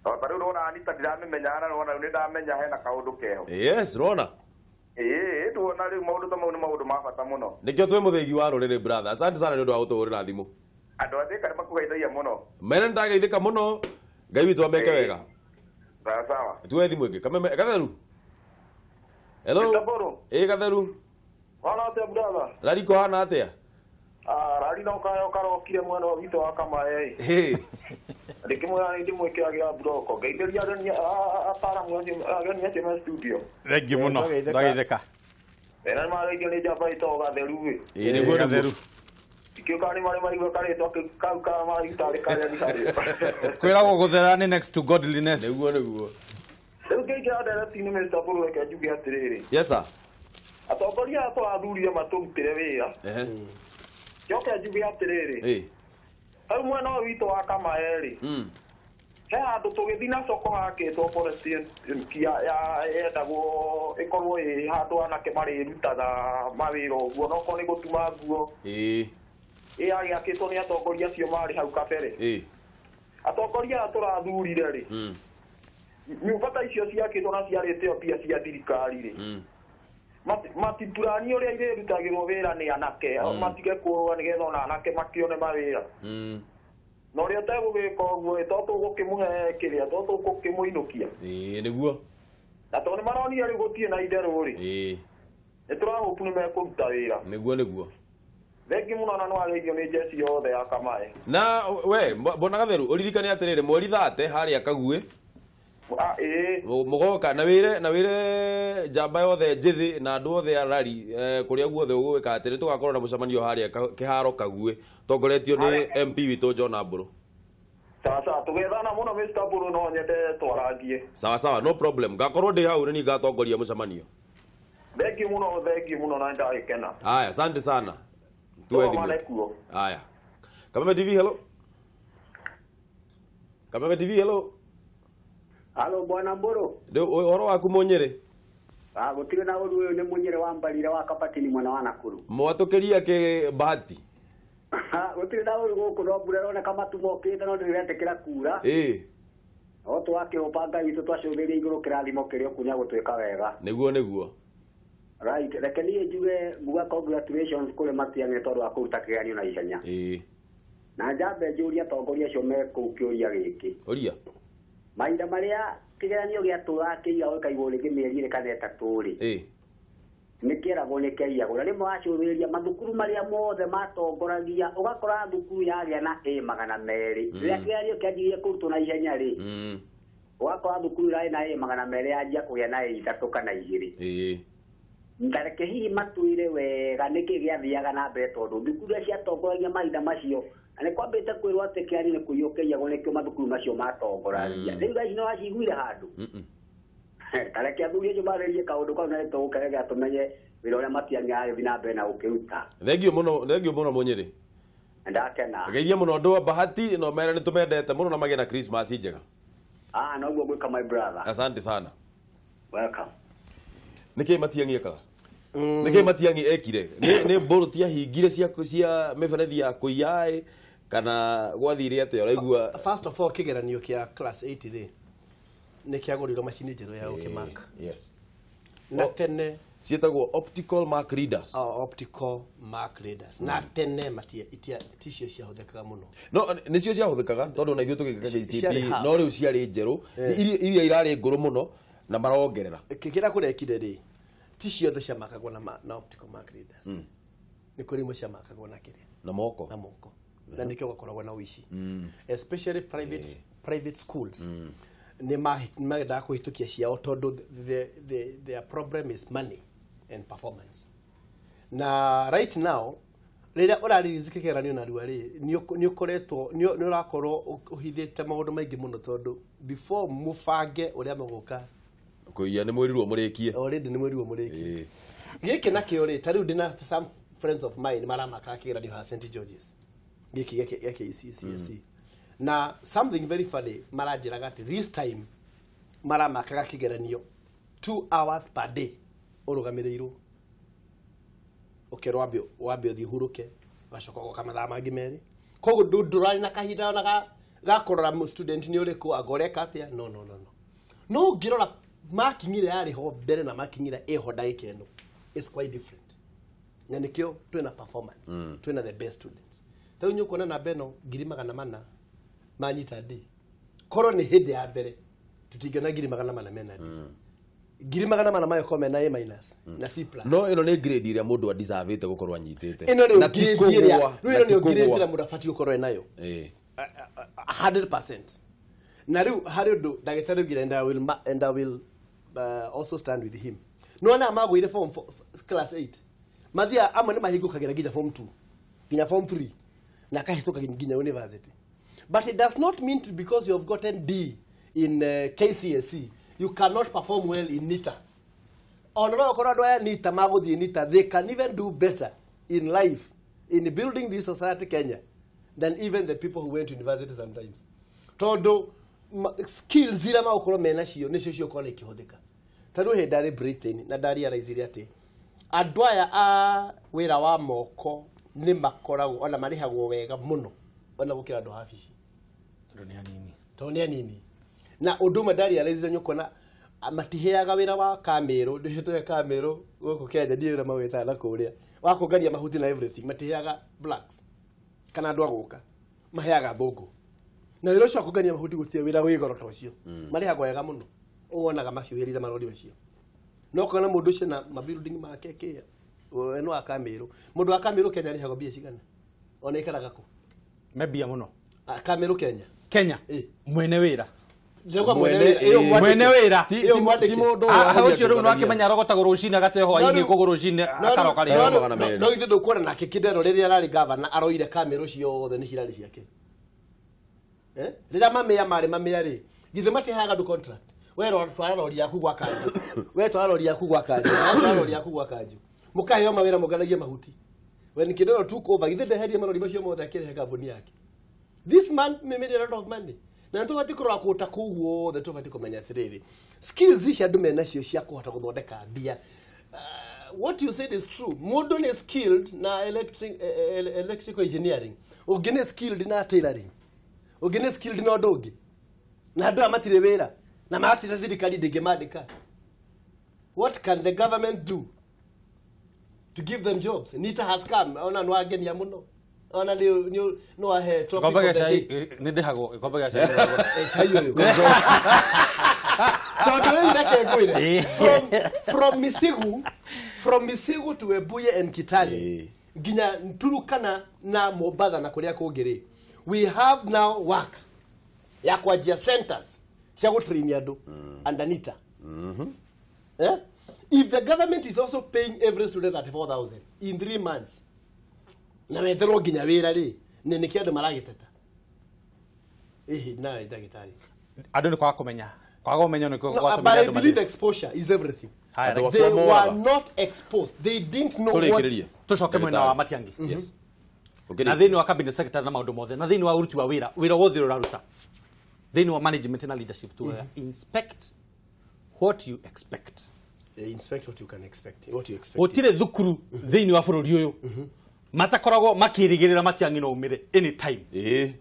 Ta rĩu ndona Anita ndiramĩmenya na nĩwona rĩu nĩndamenya hena kaũndũ keho. Yes, rona. Ĩĩ tuona rĩu maũndũ ta mau nĩ maũndũ ma bata mũno. Nĩkĩo twĩ mũthĩgi wa rũrĩrĩ brother. Asante sana nĩ ũndũ wa gũtũhũrĩra thimũ. Andũ a Thika nĩmakũgeithagia mũno. Mene nĩndageithĩka mũno. Ngai witũ ameke wega. Sawa sawa. Tuwe thimũ ĩngĩ. Kameme Gatheru. Hello. Ĩĩ Gatheru. Hana atĩa brother? Rari kũhana atĩa? Ah, rari no kayo karokire mwena wa witũ wa Kamae. Ĩĩ. Ndĩkĩmwĩra nĩ ndĩmwĩkĩragĩra mburoko. Ngeithĩria ageni ataaramu acio ageni acio me studio. Thank you mũno. Ndageithĩka. Ena nĩmageithio nĩ njamba ĩtagwo Gatheru ĩ. Ĩĩ nĩguo Gatheru. Ikĩũka nĩ marĩ maigua karĩtwa kau ka marĩ karĩa nĩ karĩo. Kwĩragwo gũthera nĩ next to godliness. Nĩguo nĩguo. Rĩu ngĩingĩra ndereti-inĩ Mr. Mburu reke njuge atĩrĩrĩ. Yes sir. Atongoria aya tũrathurire matũrutĩre wĩra. Njoke njuge atĩrĩrĩ. Hau mwena ũyũ witũ wa Kamae rĩ. He handũ tũgĩthiĩ na soko hakĩtwo forest ya yendagwo ĩkorwo ĩ handũ anake marĩrutaga mawĩra ũguo no korwo nĩ gũtuma nguo. Ĩĩ. Ĩ yagĩakĩtwo nĩ atongoria acio marĩ hau kabere. Atongoria aya tũrathurire rĩ. Nyũmba ta icio ciakĩtwo na ciarĩte mbia cia thirikari rĩ. Matipurani ũrĩa irĩrutagĩrwo wĩra nĩ anake matige kũrũa nĩgetha ona anake makĩone mawĩra. Na ũrĩa ũtegũgĩka ũguo to tũgũkĩmũhe kĩrĩa to tũgũkĩmũinũkia. Ĩĩ nĩguo. Na tondũ nĩmaronire rĩu gũtirĩ na itherũ rĩ. Ĩĩ. Nĩtũrahopu nĩmekũruta wĩra. Nĩguo nĩguo. Thengi mũno na nĩwageithio nĩ njeci yothe ya Kamae. Na we mbona Gatheru ũririkane atĩrĩrĩ mweri 30 harĩa Kaguĩ. Ĩĩ. Mũgoka na wĩre njamba yothe njĩthĩ na andũ othe a rari kũrĩa guothe ũgwĩka atĩ nĩtũgakorwo na mũcemanio harĩa kĩharo Kaguĩ tongoretio nĩ MP witũ John Ambũrũ. Sawa sawa tũgethana mũno Mr. Mburu no nyende twarangie. Sawa sawa no problem. Ngakorwo ndĩ hau nĩ ngatongoria mũcemanio. Thengi mũno na nĩndagĩkena. Haya asante sana. Tuwe thimũ. Haya. Kameme TV hello. Kameme TV hello. Halo bwana Mburu. Ndio ũhoro waku Mũnyĩrĩ? Ah gũtirĩ na ũru ũyũ nĩ Mũnyĩrĩ wa Mbarire wa Kabatini mwena wa Nakuru. Mwatũkĩria kĩ bahati? Gũtirĩ na ũru gũkũ no mbura ĩroneka matu mokĩte no ndĩretĩkĩra kura. Ĩĩ. No twakĩhũpa Ngai witũ twacũthĩria igũrũ kĩrathimo kĩrĩa kunya gũtuĩka wega. Nĩguo nĩguo. Right, reke niĩ njuge nguga congratulations kũrĩ Matiang'i tondũ wa kũruta kĩgeranio na ihenya. Ĩĩ. Na njambe njũrie atongoria acio me kũu kĩũria gĩkĩ. Ũria. Mahinda marĩa kĩgeranio gĩatũraga kĩiyagwo gĩkaigwo rĩngĩ mĩeri ĩrĩ kana ĩtatũ rĩ. Ĩĩ. Nĩkĩeragwo nĩkĩaiyagwo na rĩmwe wacũthĩrĩria mathukuru marĩa mothe matongoragia ũgakora thukuru yagĩa na A 200. Rĩrĩa kĩgeranio kĩanjirie kũrutwo na ihenya rĩ. Ũgakora thukuru ĩrarĩ na A 200 yanjia kũgĩa na A 3 kana 2. Ĩĩ. Ndareke hihi matwĩre wega nĩkĩ gĩathiaga na mbere tondũ thukuru iria ciatongoragia mahinda macio na nĩ kwambĩte kwĩrwo atĩ kĩgeranio nĩ kũiywo kĩaiyagwo nĩkĩo mathukuru macio matongoragia. Rĩu thaa ici nĩ waciguire handũ. Tareke athuri acio marĩrie kaũndũ kau na nĩtũgũkeregera tũmenye wĩra ũrĩa Matiang'i aragĩthiĩ na mbere na gũkĩruta. Thengiũ mũno, thengiũ mũno Mũnyĩrĩ. Ndakena. Ngeithia mũno andũ a Bahati no mere nĩtũmendete mũno na magĩe na Christmas njega. Ah noguo gwĩka my brother. Asante sana. Welcome. Nĩkĩ Matiang'i ekaga? Nĩkĩ Matiang'i ekire? Nĩ mbũrũ ahingire cia mĩberethi ya kũiya kana gwathire atĩa ũraigua? First of all kĩgeranio kĩa class 8 rĩ nĩ kĩagũrirwo macini njerũ ya gũkĩmark. Yes. Na tene ciĩtagwo optical mark readers. Oh, optical mark readers. Na tene ticio ciahũthĩkaga mũno. No nĩcio ciahũthĩkaga tondũ ona ithuĩ tũgĩka KCPE no rĩu ciarĩ njerũ iria irarĩ ngũrũ mũno na marongerera. Kĩrĩa kũrekire rĩ ti ciothe ciamakagwo na optical mark readers. Nĩ kũrĩ imwe ciamakagwo na kĩrĩa na moko. Na moko. Na nĩkĩo gwakoragwo na ũici. Especially private schools. Nĩ magendaga kũhĩtũkia ciao tondũ their problem is money and performance. Na right now rĩrĩa ũrarelease kĩgeranio narua rĩ nĩ ũkoretwo nĩ ũrakorwo ũhithĩte maũndũ maingĩ mũno tondũ before mũbange ũrĩa mũgũka kũiya nĩ mwĩrirwo mũrĩkie. Already nĩ mwĩrirwo mũrĩkie. Gĩkĩ nakĩo rĩ ta rĩu ndĩna some friends of mine maramaka kĩgeranio ha St George's gĩkĩ gĩa KCSE na something very funny maranjĩraga atĩ this time maramakaga kĩgeranio 2 hours per day ũrũgamĩrĩirwo ũkerwo wambe ũthiĩ ũhurũke ũgacoka ũgoka mathaa mangĩ merĩ koguo ndũrarĩ na kahinda ona ga kũrora student nĩ ũrĩkũ anga ũreka atĩa no no no no no ũngĩrora marking ĩrĩa yarĩ ho mbere na marking ĩrĩa ĩho ndagĩka ĩno is quite different na nĩkĩo twĩna performance twĩna the best students ta rĩu nĩũkuona namba ĩno 400,000 manyita D korwo nĩ hĩndĩ ya mbere tũtingĩona 400,000 mena D 400,000 mayo mena A minus na C plus no ĩno nĩ grade ĩrĩa mũndũ adeservĩte gũkorwo anyitĩte ĩno nĩ grade ĩrĩa rĩu ĩno nĩ grade ĩrĩa mũndũ abatiĩ gũkorwo enayo 100% na rĩu harĩ ũndũ ndagĩtarĩ augire and I will also stand with him no ana magũire form class 8 mathia amwe nĩ mahingũkagĩra nginya form 2 nginya form 3 na akahĩtũka nginya university but it does not mean to because you have gotten D in KCSE you cannot perform well in NITA. Ona no okorwo andũ aya NITA magũthiĩ NITA they can even do better in life in building this society Kenya than even the people who went to university sometimes. Tondũ skills iria magũkorwo mena cio nĩcio cigũkorwo ikĩhũthĩka. Ta rĩu hĩndĩ ndarĩ Britain na ndarealize atĩ andũ aya a wĩra wa moko nĩ makoragwo ona marĩhagwo wega mũno ona gũkĩra andũ a wabici tondũ nĩ anini tondũ nĩ anini na ũndũ ũmwe ndarealize nĩ ũkuona matiheaga wĩra wa kamĩrũ ndĩhĩtũke kamĩrũ gũkũ Kenya ndiũĩ ũrĩa mawĩtaga na kũrĩa wa kũngania mahuti na everything matiheaga blacks kana andũ a gũka maheaga thũngũ na wĩra ũcio wa kũngania mahuti gũtirĩ wĩra wĩ goro ta ũcio marĩhagwo wega mũno ũwonaga maciũhĩrĩire marori macio no ũkona mũndũ ũcio na mabuilding make kĩa we no wa kamĩrũ mũndũ wa kamĩrũ Kenya arĩhagwo mbia cigana ona ikaraga kũ me mbia mũno kamĩrũ Kenya Kenya mwene wĩra mwene wĩra ũcio rĩu nĩwakĩmenya arogotagwo rũcinĩ agate hwainĩ koguo rũcinĩ akaroka rĩngĩ no ithuĩ ndũkuona nake Kidero rĩrĩa ararĩ gavana aroire kamĩrũ ciothe nĩ cirarĩ ciake rĩrĩa mamĩa marĩ mamĩa rĩ githĩ matiheaga andũ contract we twara rori yaku gwa kanjũ we twara rori yaku gwa kanjũ twara rori yaku gwa kanjũ mũkaheo mawĩra mũnganagie mahuti when Kidero took over githĩ ndeherie marori macio mothe akĩrehe kambuni yake this man made a lot of money na tũbatiĩ kũrora kũta kũu guothe tũbatiĩ kũmenya atĩrĩrĩ skills ici andũ mena cio cia kũhota gũthondeka mbia what you said is true mũndũ nĩ skilled na electrical engineering ũngĩ nĩ skilled na tailoring ũngĩ nĩ skilled na ũndũ ũngĩ na andũ aya matirĩ wĩra na matirĩ thirikari ndĩngĩmandĩka what can the government do to give them jobs NITA has come ona nĩwangenia mũno ona nĩ no ahe topic gĩkombe gĩa cai nĩ ndĩhagwo gĩkombe gĩa cai cai ũyũ tondũ rĩu reke ngwĩre from Misigu to Webuye and Kitale nginya Turukana na Mombatha na kũrĩa kũngĩ rĩ we have now work ya kwanjia centers cia gũtrain andũ under NITA if the government is also paying every student 34,000 in 3 months na wetherwo nginya wĩra rĩ nĩ nĩkĩ andũ maragĩteta ĩhĩ nawe ndagĩtarĩ andũ nĩ kwaga kũmenya kwaga ũmenyo nĩkuo gwatũmire but I andũ believe exposure is everything they were not exposed they didn't know what tũcoke mwena wa Matiang'i yes na thĩinĩ wa cabinet secretary na maũndũ mothe na thĩinĩ wa ũruti wa wĩra wĩra wothe ũraruta thĩinĩ wa management na leadership tugaga inspect what you expect inspect what you can expect what you expect gũtirĩ thukuru thĩinĩ wa bũrũri ũyũ matakoragwo makĩrĩgĩrĩra Matiang'i no umĩre anytime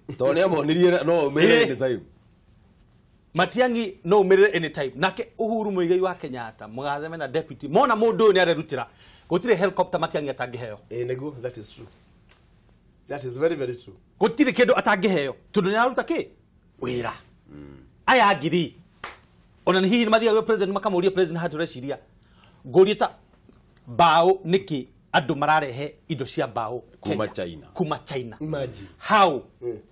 tondũ nĩamonirie no umĩre anytime Matiang'i no umĩrĩre anytime nake Uhuru Muigai wa Kenyatta mũgathe mena deputy mona mũndũ ũyũ nĩarerutĩra gũtirĩ helicopter Matiang'i atangĩheo nĩguo that is true that is very very true gũtirĩ kĩndũ atangĩheo tondũ nĩararuta kĩ wĩra aya angĩ ona nĩ hihi nĩmathiaga gwĩ president makamũria president haha tũreciria ngũrie ta mbaũ nĩkĩ andũ mararehe indo cia mbaũ kuma China kuma China imagine how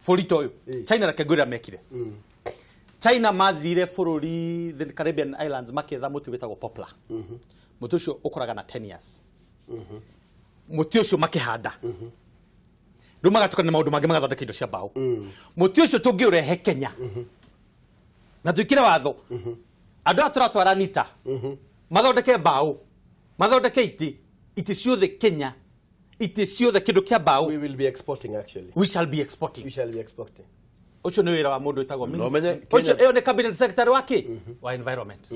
bũrũri ta ũyũ China reke ngwĩre mekire China mathire bũrũri the Caribbean Islands makĩetha mũtĩ wĩtagwo poplar mũtĩ ũcio ũkũraga na 10 years mũtĩ ũcio makĩhanda rĩu magatukana na maũndũ mangĩ magathondeka indo cia mbaũ mũtĩ ũcio tũngĩũrehe Kenya na twĩkĩre watho andũ aya tũratwara NITA mathondeke mbaũ mathondeke itĩ itĩ ciothe Kenya Itĩ ciothe kĩndũ kĩa mbaũ. We will be exporting actually. We shall be exporting. We shall be exporting. Ũcio nĩ wĩra wa mũndũ wĩtagwo minister. Ũcio ĩyo nĩ cabinet secretary wa kĩ? Wa environment.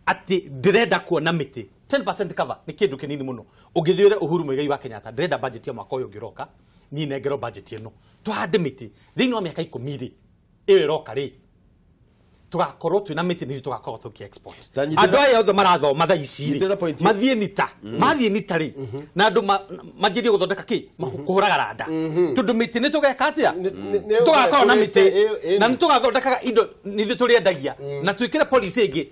Atĩ ndĩrenda kuona mĩtĩ 10% cover nĩ kĩndũ kĩnini mũno. Ũngĩthiĩ ũre Uhuru Muigai wa Kenyatta ndĩrenda budget ya mwaka ũyũ ũngĩroka niĩ nengerwo budget ĩno tũhande mĩtĩ thĩinĩ wa mĩaka 10 rĩ ĩyo ĩroka rĩ tugakorwo twina mĩtĩ nĩ tugakorwo tũkĩ export. Andũ aya othe marathoma thaa ici rĩ mathiĩ nita mathiĩ nita rĩ na andũ manjĩrie gũthondeka kĩ kũhũraga randa tondũ mĩtĩ nĩ tũgeka atĩa tũgakorwo na mĩtĩ na nĩ tũgathondekaga indo nithuĩ tũrĩendagia na twĩkĩre policy ĩngĩ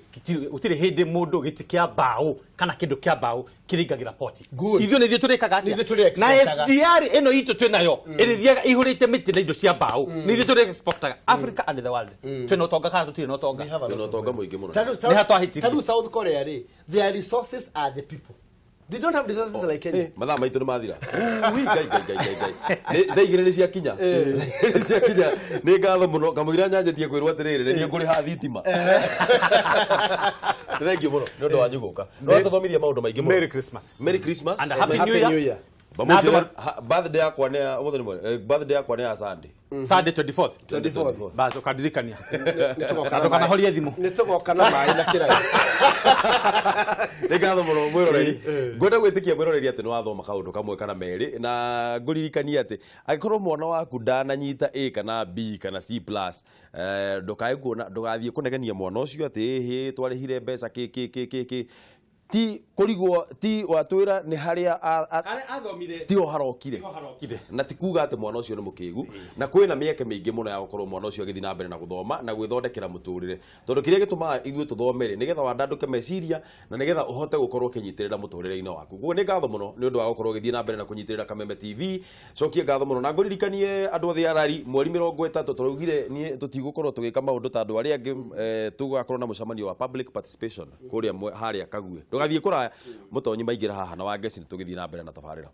gũtirĩ hĩndĩ mũndũ gĩtĩ kĩa mbaũ kana kĩndũ kĩa mbaũ kĩringagĩra poti ithuĩ nĩ ithuĩ tũrĩkaga atĩa na SGR ĩno itũ twĩ nayo ĩrĩthiaga ihũrĩte mĩtĩ na indo cia mbaũ nĩ ithuĩ tũrĩ exportaga Africa and the world twĩna ũtonga kana tũtirĩ na ũtonga twĩna ũtonga mũingĩ mũno nĩ hatwahĩtirie. Tarĩu South Korea rĩ, their resources are the people. They don't have resources like Kenya. Mathaa maitũ nĩ mathira. Ui, ngai ngai ngai ngai ngai. Thaa igĩrĩ nĩ ciakinya. Nĩ ciakinya. Nĩ ngatho mũno kamũira nyanjĩtie kwĩrwo atĩrĩrĩ nĩ niĩ ngũrĩha thitima. Thank you mũno nĩ ũndũ wanyu gũka. Nĩ watũthomithia maũndũ maingĩ mũno. Merry Christmas. Merry Christmas and Happy New Year. Birthday yakwa nĩ ũmũthĩ nĩ mweri. Birthday yakwa nĩ ya Sunday. Sunday 24th. 24th. Bas ũkandirikania. Ndũkanahorie thimũ. Nĩ tũgoka na maĩ na kĩraĩ. Nĩ ngatho mũno mwĩroreri. Ngwenda gwĩtĩkia mwĩroreri atĩ nĩ wathoma kaũndũ kamwe kana merĩ na ngũririkanie atĩ angĩkorwo mwana waku ndananyita A kana B kana C+, ndũkae kuona ndũgathiĩ kũnegenia mwana ũcio atĩ ĩhĩ twarĩhire mbeca kĩ kĩ kĩ kĩ kĩ ti kũrigwo ti watwĩra nĩ harĩa athomire ti o harokire na ti kuga atĩ mwana ũcio nĩ mũkĩgu na kwĩna mĩeke mĩingĩ mũno ya gũkorwo mwana ũcio agĩthiĩ na mbere na gũthoma na gwĩthondekera mũtũrĩre tondũ kĩrĩa gĩtũmaga ithuĩ tũthome rĩ nĩgetha wandandũke meciria na nĩgetha ũhote gũkorwo ũkĩnyitĩrĩra mũtũrĩre-inĩ waku. Koguo nĩ ngatho mũno nĩ ũndũ wa gũkorwo ũgĩthiĩ na mbere na kũnyitĩrĩra Kameme TV. Cokie ngatho mũno na ngũririkanie andũ othe a rari mweri 30 tũraugire niĩ tũtigũkorwo tũgĩka maũndũ ta andũ arĩa angĩ tũgakorwo na mũcemanio wa public participation kũrĩa harĩa Kague. Ndũgathiĩ kũraya mũtonyi maingĩra haha na Wangeci nĩ tũgĩthiĩ na mbere na tabarĩra.